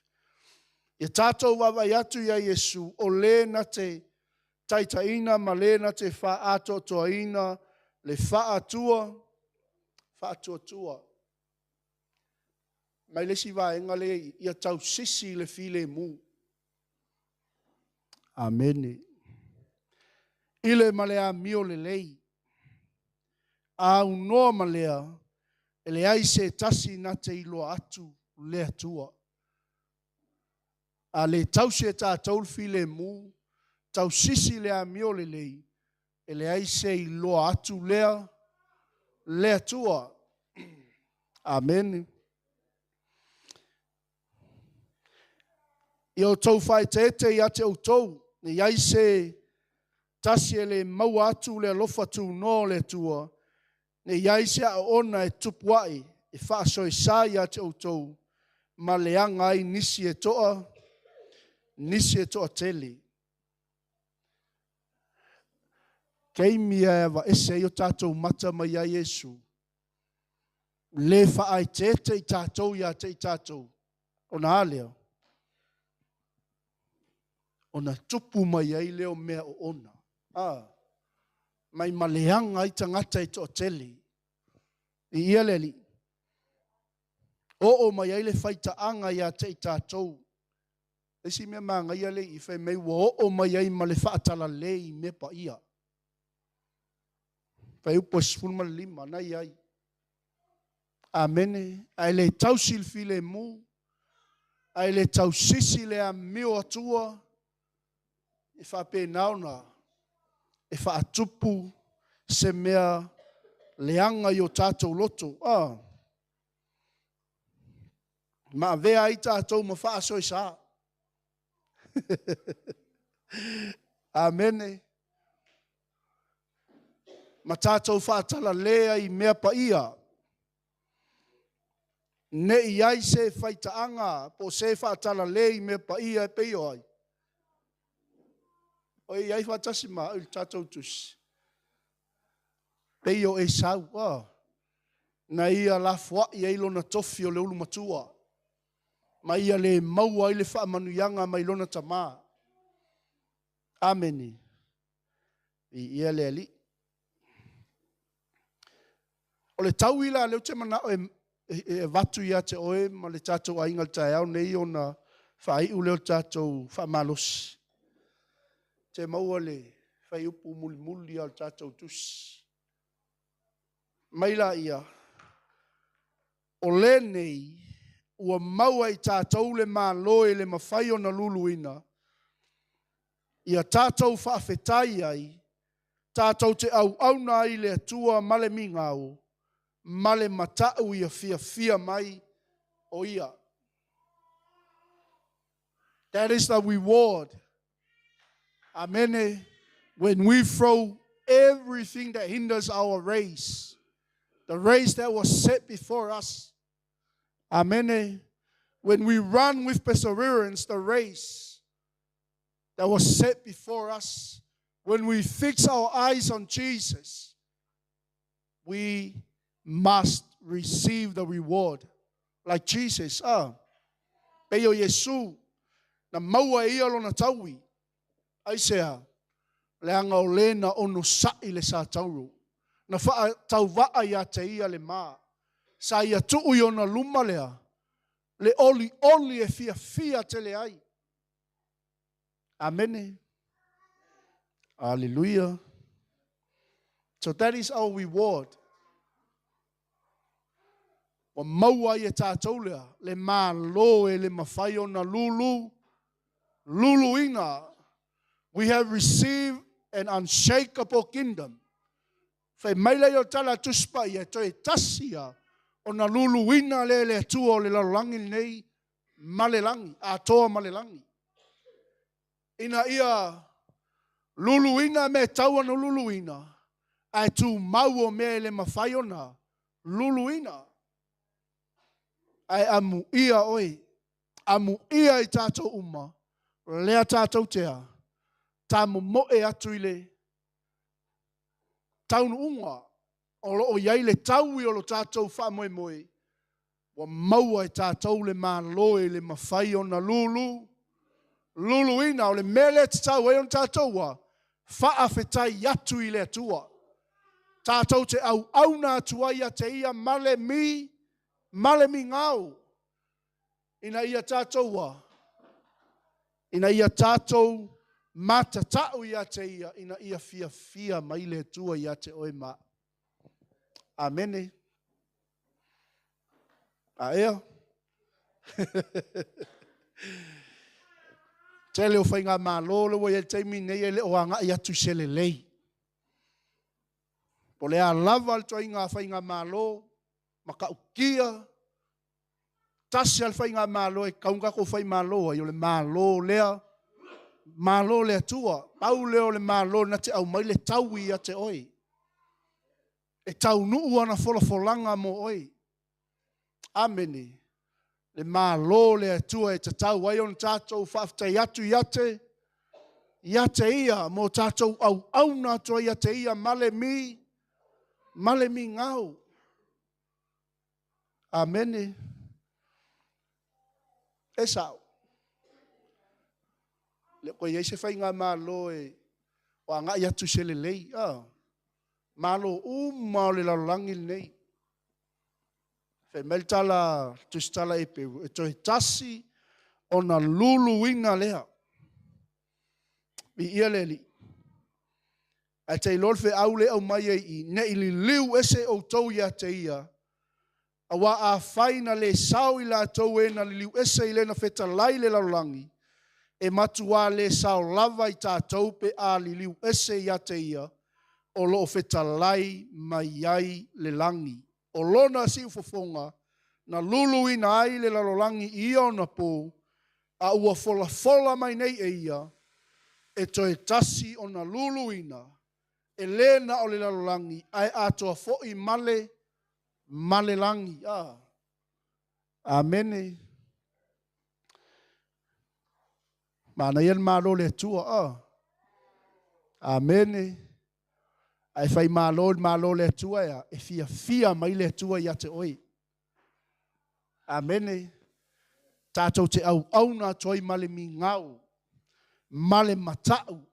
Ia tatou vaavaai atu ia Iesu, o le na te taitaiina ma le na te faaatoatoaina le faatua, faatuatua. Mai le isi vaega lea ia tausisi le filemu. Amene. Ile ma le amio lelei. Aunoa ma lea, e leai se tasi na te iloa atu le Atua. A le tausi e tatou le filemu, tausisi le amio lelei, e leai se iloa atu lea le Atua. Amene. Ia outou faaeteete ia te outou, ne i ai se tasi e le maua atu le alofa tunoa o le Atua, ne i ai se aoona e tupu ai, e faasoesa ia te outou, ma leaga ai nisi e toa, nisi e toatele. Taimi e avaese ai o tatou mata mai ia Iesu, le faaeteete i tatou ia te i tatou, ona a lea, ona tupu mai ai lea o mea oona. Mai maleaga ai tagata e toatele. I ia le alii, oo mai ai le faitaaga ia te i tatou. Isi mea magaia le i fai mai ua oo mai ai ma le faatalale i mea paia. Fuaiupu 15 na i ai. Amene. Ae le tausi le filemu, ae le tausisi le amio atua, e faapena ona e faatupu se mea leaga i o tatou loto. Ma avea ai tatou ma faasoesa. Amene. Ma tatou faatalale ai i mea paia. Ne i ai se faitaaga po o se faatalale i mea paia e pei o ai. O i ai faatasi ma au i le tatou tusi. Pei o Esau, na ia lafoai ai lona tofi o le ulu matua, ma ia le maua ai le faamanuiaga mai lona tamā. Amene. I ia le alii. O le taui la lea ou te manao e avatu ia te oe ma le tatou aiga i le taeao nei ona faaiu lea o le tatou faamalosi. Te maua le fuaiupu mulimuli o le tatou tusi. Mai la ia, o lenei ua maua i tatou le malo e le mafai ona luluina, ia tatou faafetai ai, tatou te auauna ai le Atua ma le migao, ma le matau ia fiafia mai o ia. That is the reward. Amen. When we throw everything that hinders our race, the race that was set before us. Amen. When we run with perseverance the race that was set before us, when we fix our eyes on Jesus, we must receive the reward. Like Jesus, pei o Iesu, na maua e ia lona taui. Aisea, leaga o le na onosa'i le satauro. Na faatauvaa ia te ia le ma. Sa ia tuu i ona luma lea, le olioli e fiafia tele ai. Amene. Hallelujah. So that is our reward. Ua maua ai e tatou lea, le Malo e le mafai ona lulu, luluina. We have received an unshakable kingdom. Fai mai lea o tala a Tusi Paia, e toe tasi ia ona luluina lea e le Atua o le lalolagi lenei ma le lagi, atoa ma le lagi. Ina ia luluina mea e tatau ona luluina, ae tumau o mea e le mafai ona luluina. Ae amuia oe, amuia i tatou uma, lea tatou te a, tamomoe atu i le taunuuga o lo o i ai le taui o lo tatou faamoemoe, ua maua e tatou le Malo e le mafai ona lulu, luluina. O le mea lea e tatau ai ona tatou a, faafetai atu i le Atua. Tatou te auauna atu ai ia te ia ma le mi, ma le migao, ina ia tatou a, ina ia tatou matatau ia te ia, ina ia fiafia mai le Atua ia te oe ma au. Amene. A ea? Tele o faigamalo lea ua i ai i le taimi lenei e le o agai atu i se lelei. Po o le a lava le ituaiga faigamalo, matautia, tasi lava le faigamalo e tatau ona tatou faimalo ai, o le Malo lea, Malo o le Atua. Pau lea o le Malo na te aumai le taui ia te oe. E taunuu ana folafolaga mo oe. Amene. Le Malo o le Atua e tatau ai ona tatou faafetai atu ia te Ia mo tatou auauna atu ai ia te Ia ma le mi, ma le migao. Amene. E sao. E le o toe i ai se faigamalo e agai atu i se lelei. Malo uma o le lalolagi lenei. Fai mai le tala, Tusitala a Heperu, e toe tasi ona luluina lea. Viia le Alii. Ae te iloa le feau lea e aumai ai i i, ne i liliu ese outou ia te ia, aua afai na le sao i latou e na liliu ese i le na fetalai le lalolagi, e matua le sao lava i tatou pe a liliu ese ia te ia o lo o fetalai mai ai le lagi. O lona siufofoga na luluina ai le lalolagi i ia ona po, a ua folafola mai nei e ia, e toe tasi ona luluina, e le na o le lalolagi, ae atoa foi ma le lagi. Amene. Manaia le Malo o le Atua. Amene. Ae fai malo le Malo o le Atua e a? E fiafia mai le Atua ia te oe. Amene. Tatou te auauna atu ai ma le migao, ma le matau,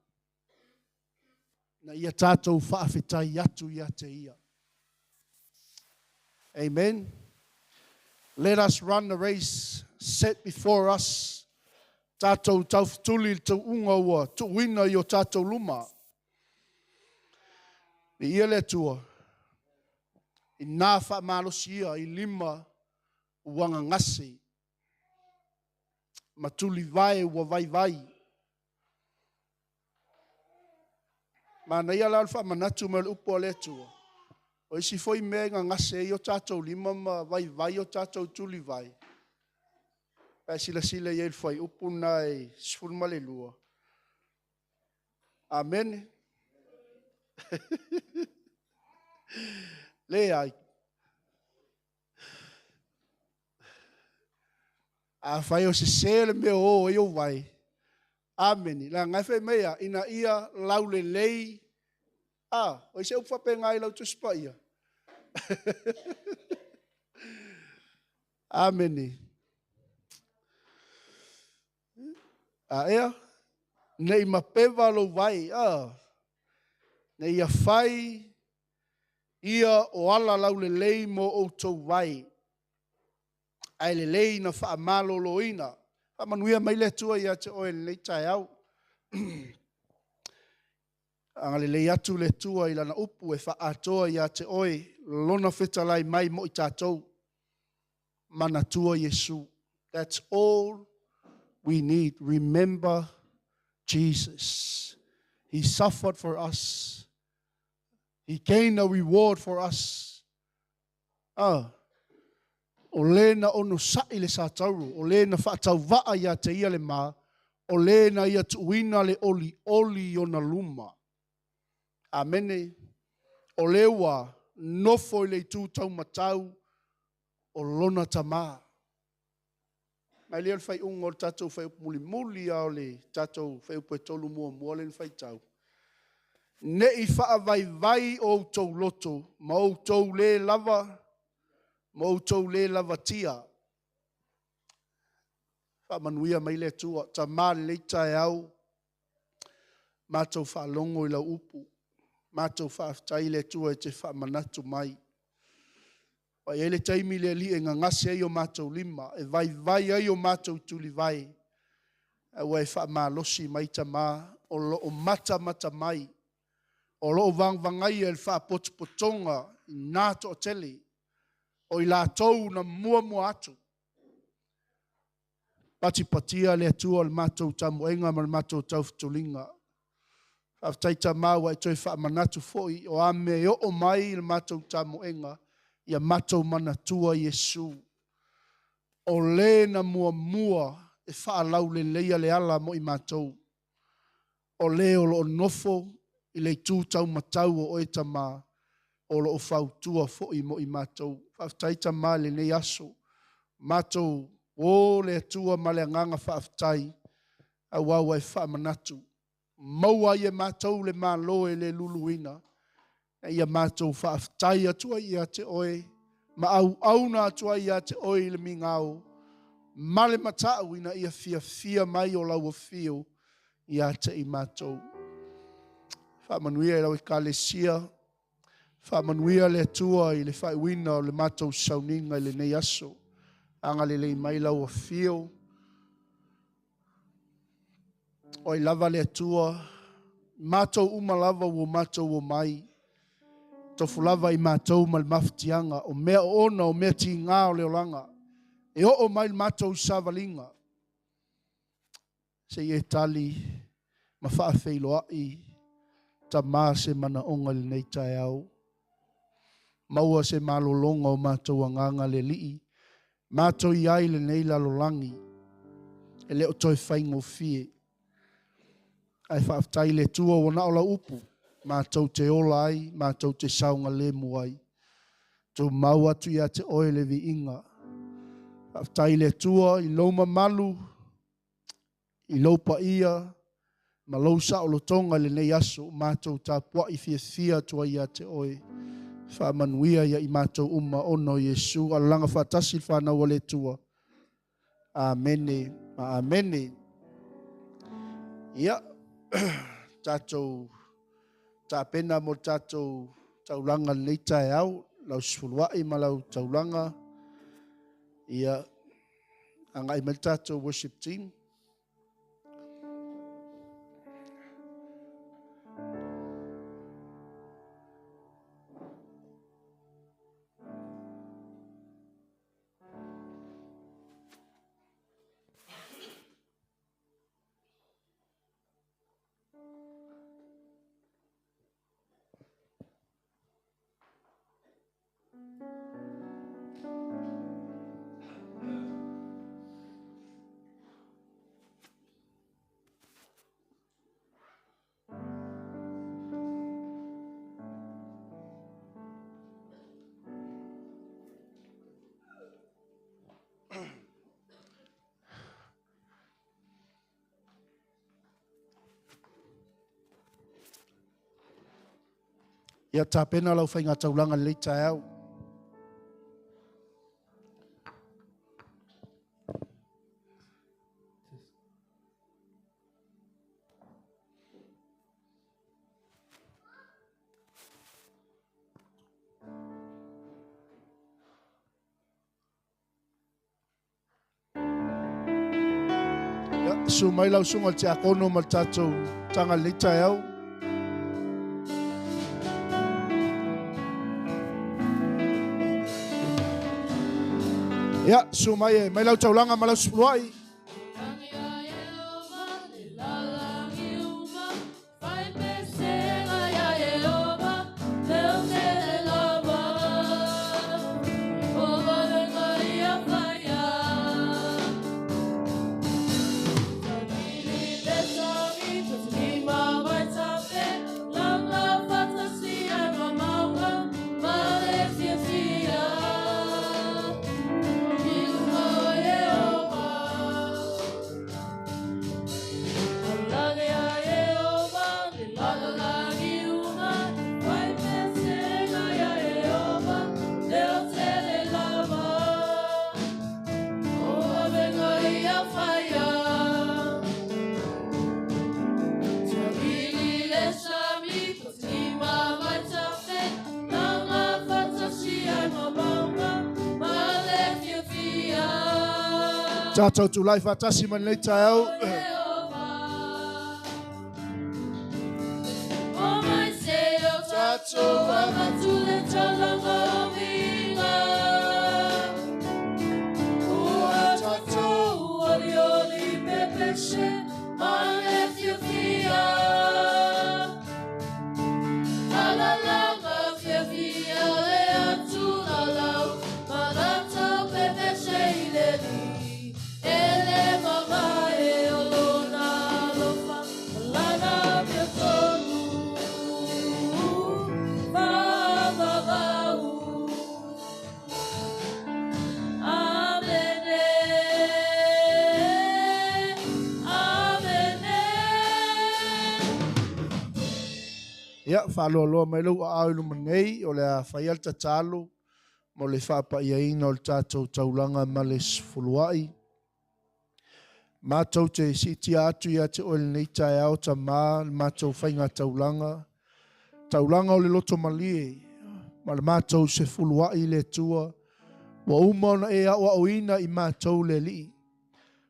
na ia tatou faafetai atu ia te ia. Amen. Let us run the race set before us. Tatou taufetuli le tauuga ua tuuina i o tatou luma. Viia le Atua, ina faamalosi ia i lima ua gagase, ma tulivae ua vaivai. Manaia la le faamanatu mai o le upu a le Atua. O isi foi mea e gagase ai o tatou lima ma vaivai o tatou tulivae, pe a silasila i ai i le fuaiupu lena e 12. Amene. Leai. Afai o sese le mea o o ai ou vae, amene. Leaga e fai mai a, ina ia laulelei. A, o ai se upu faapena i lau Tusi Paia? Amene. A ea, ne i mapeva lou vae, a, ne ia fai Ia o ala laulelei mo outou vae, ae lelei na faamaloloina. Faamanuia mai le Atua ia te oe i lenei taeao. Agalelei atu le Atua i Lana upu e faaatoa ia te oe Lona fetalai mai mo i tatou. Manatua Iesu. That's all we need. Remember Jesus. He suffered for us. He gained a reward for us. Ah, o le na onosai le satauro, o le na faatauvaa ia te ia le ma, o le na ia tuuina le olioli i ona luma. Amene. O le ua nofo i le itu taumatau o lona tamā. Mai lea o le faaiuga o le tatou fuaiupu mulimuli lava o le tatou fuaiupu e 3 muamua lea na faitau. Ne i faavaivai o outou loto ma outou le lava, ma outou le lavatia. Faamanuia mai le Atua. Tama i lenei taeao, matou faalogo i lau upu. Matou faafetai le Atua e te faamanatu mai. Ua i ai le taimi le Alii e gagase ai o matou lima, e vaivai ai o matou tulivae, ae ua e faamalosi mai Tama, o lo o matamata mai, o lo o vagavagaia le faapotopotoga i na toatele, o i latou na muamua atu. Patipatia le Atua o le matou tamoega ma le matou taufutuliga. Faafetai Tama ua e toe faamanatu foi o a mea e oo mai i le matou tamoega, ia matou manatua Iesu. O le na muamua e faalauleleia le ala mo i matou. O le o lo o nofo i le itu taumatau o oe Tama, o lo o fautua foi mo i matou. Faafetai Tama i lenei aso. Matou o le Atua ma le agaga faafetai, aua ua e faamanatu. Maua ai e matou le malo e le luluina. Ia matou faafetai atu ai ia te oe, ma auauna atu ai ia te oe i le migao, ma le matau ina ia fiafia mai o lau afio ia te i matou. Faamanuia i lau ekalesia, faamanuia le Atua i le faaiuina o le matou sauniga i lenei aso. Agalelei mai lau afio. O ai lava le Atua, matou uma lava ua matou omai, tofu lava i matou ma le mafatiaga, o mea oona, o mea tiga o le olaga, e oo mai le matou savaliga, se i e tali ma faafeiloai Tama se manaoga i lenei taeao. Maua se malologa o matou agaga le Alii, matou i ai lenei lalolagi, e le o toe faigofie. Ae faafetai le Atua ua na o lau upu, matou te ola ai, matou te saogalemu ai. Tumau atu ia te oe le viiga. Faafetai le Atua i lou mamalu, i lou paia, ma lou saolotoga i lenei aso, matou tapuai fiafia atu ai ia te oe. Faamanuia ia i matou uma ona o Iesu. Alalaga faatasi le fanau a le Atua. Amene ma amene. Ia, tatou tapena mo le tatou taulaga lenei taeao, lau sefuluai ma lau taulaga. Ia, agai mai le tatou worship team. Ia tapena lau faiga taulaga i lenei taeao. Susu mai lau susuga i le Tiakono ma le tatou taga i lenei taeao. Ia, susu mai e mai lau taulaga ma lau sefuluai. Tatou tulai faatasi mai lenei taeao. Ia, faaloaloa mai lou aao i luma nei, o le a faia le tatalo mo le faapaiaina o le tatou taulaga ma le sefuluai. Matou te siitia atu ia te oe lenei taeao, Tama, le matou faiga taulaga, taulaga o le loto malie, ma le matou sefuluai i le Atua, ua uma ona e aoaoina i matou le Alii.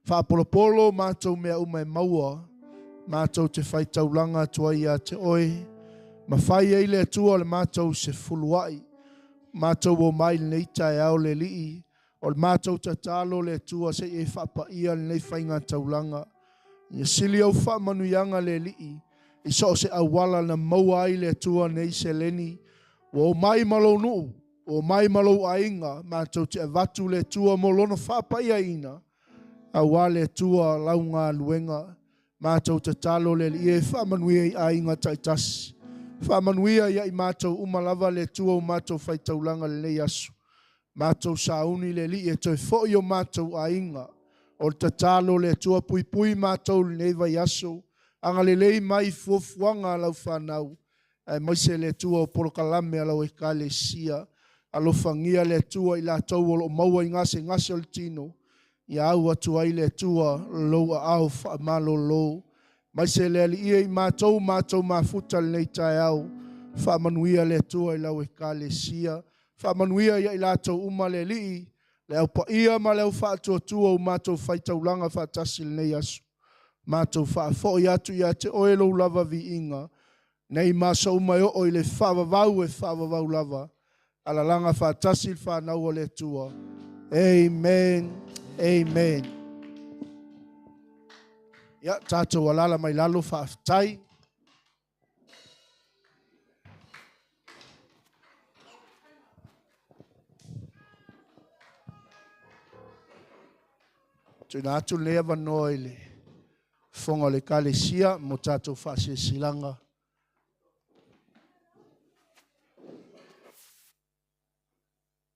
Faapolopolo matou mea uma e maua, matou te fai taulaga atu ai ia te oe, ma fai ai le Atua o le matou sefuluai. Matou omai lenei taeao le Alii, o le matou tatalo le Atua se i e faapaia lenei faiga taulaga. Ia sili au faamanuiaga le Alii, i so o se auala na maua ai le Atua nei seleni, ua omai ma lou nuu, ua omai ma lou aiga, matou te avatu le Atua mo lona faapaiaina, aua le Atua lau galuega. Matou tatalo le Alii e faamanuia i aiga taitasi. Faamanuia ia i matou uma lava le Atua o matou faitaulaga lenei aso. Matou sauni le Alii e toe foi o matou aiga. O le tatalo le Atua puipui matou lenei vaiaso. Agalelei mai fuafuaga a lau fanau. Aemaise le Atua o polokalame a lau ekalesia. Alofagia le Atua i latou o lo o maua i gasegase o le tino. Ia au atu ai le Atua lou aao faamalolo. Maise le Alii e i matou, matou mafuta lenei taeao. Faamanuia le Atua i lau ekalesia. Faamanuia ia i latou uma le Alii, le au paia ma le au faatuatua o matou faitaulaga faatasi lenei aso. Matou faafoi atu ia te oe lou lava viiga. Nei ma aso uma e oo i le faavavau e faavavau lava. Alalaga faatasi le fanau o le Atua. Amen. Amen. Ia, tatou alala mai lalo faafetai. Tuuina atu lenei avanoa i le fofoga o le Ekalesia mo tatou faasilasilaga.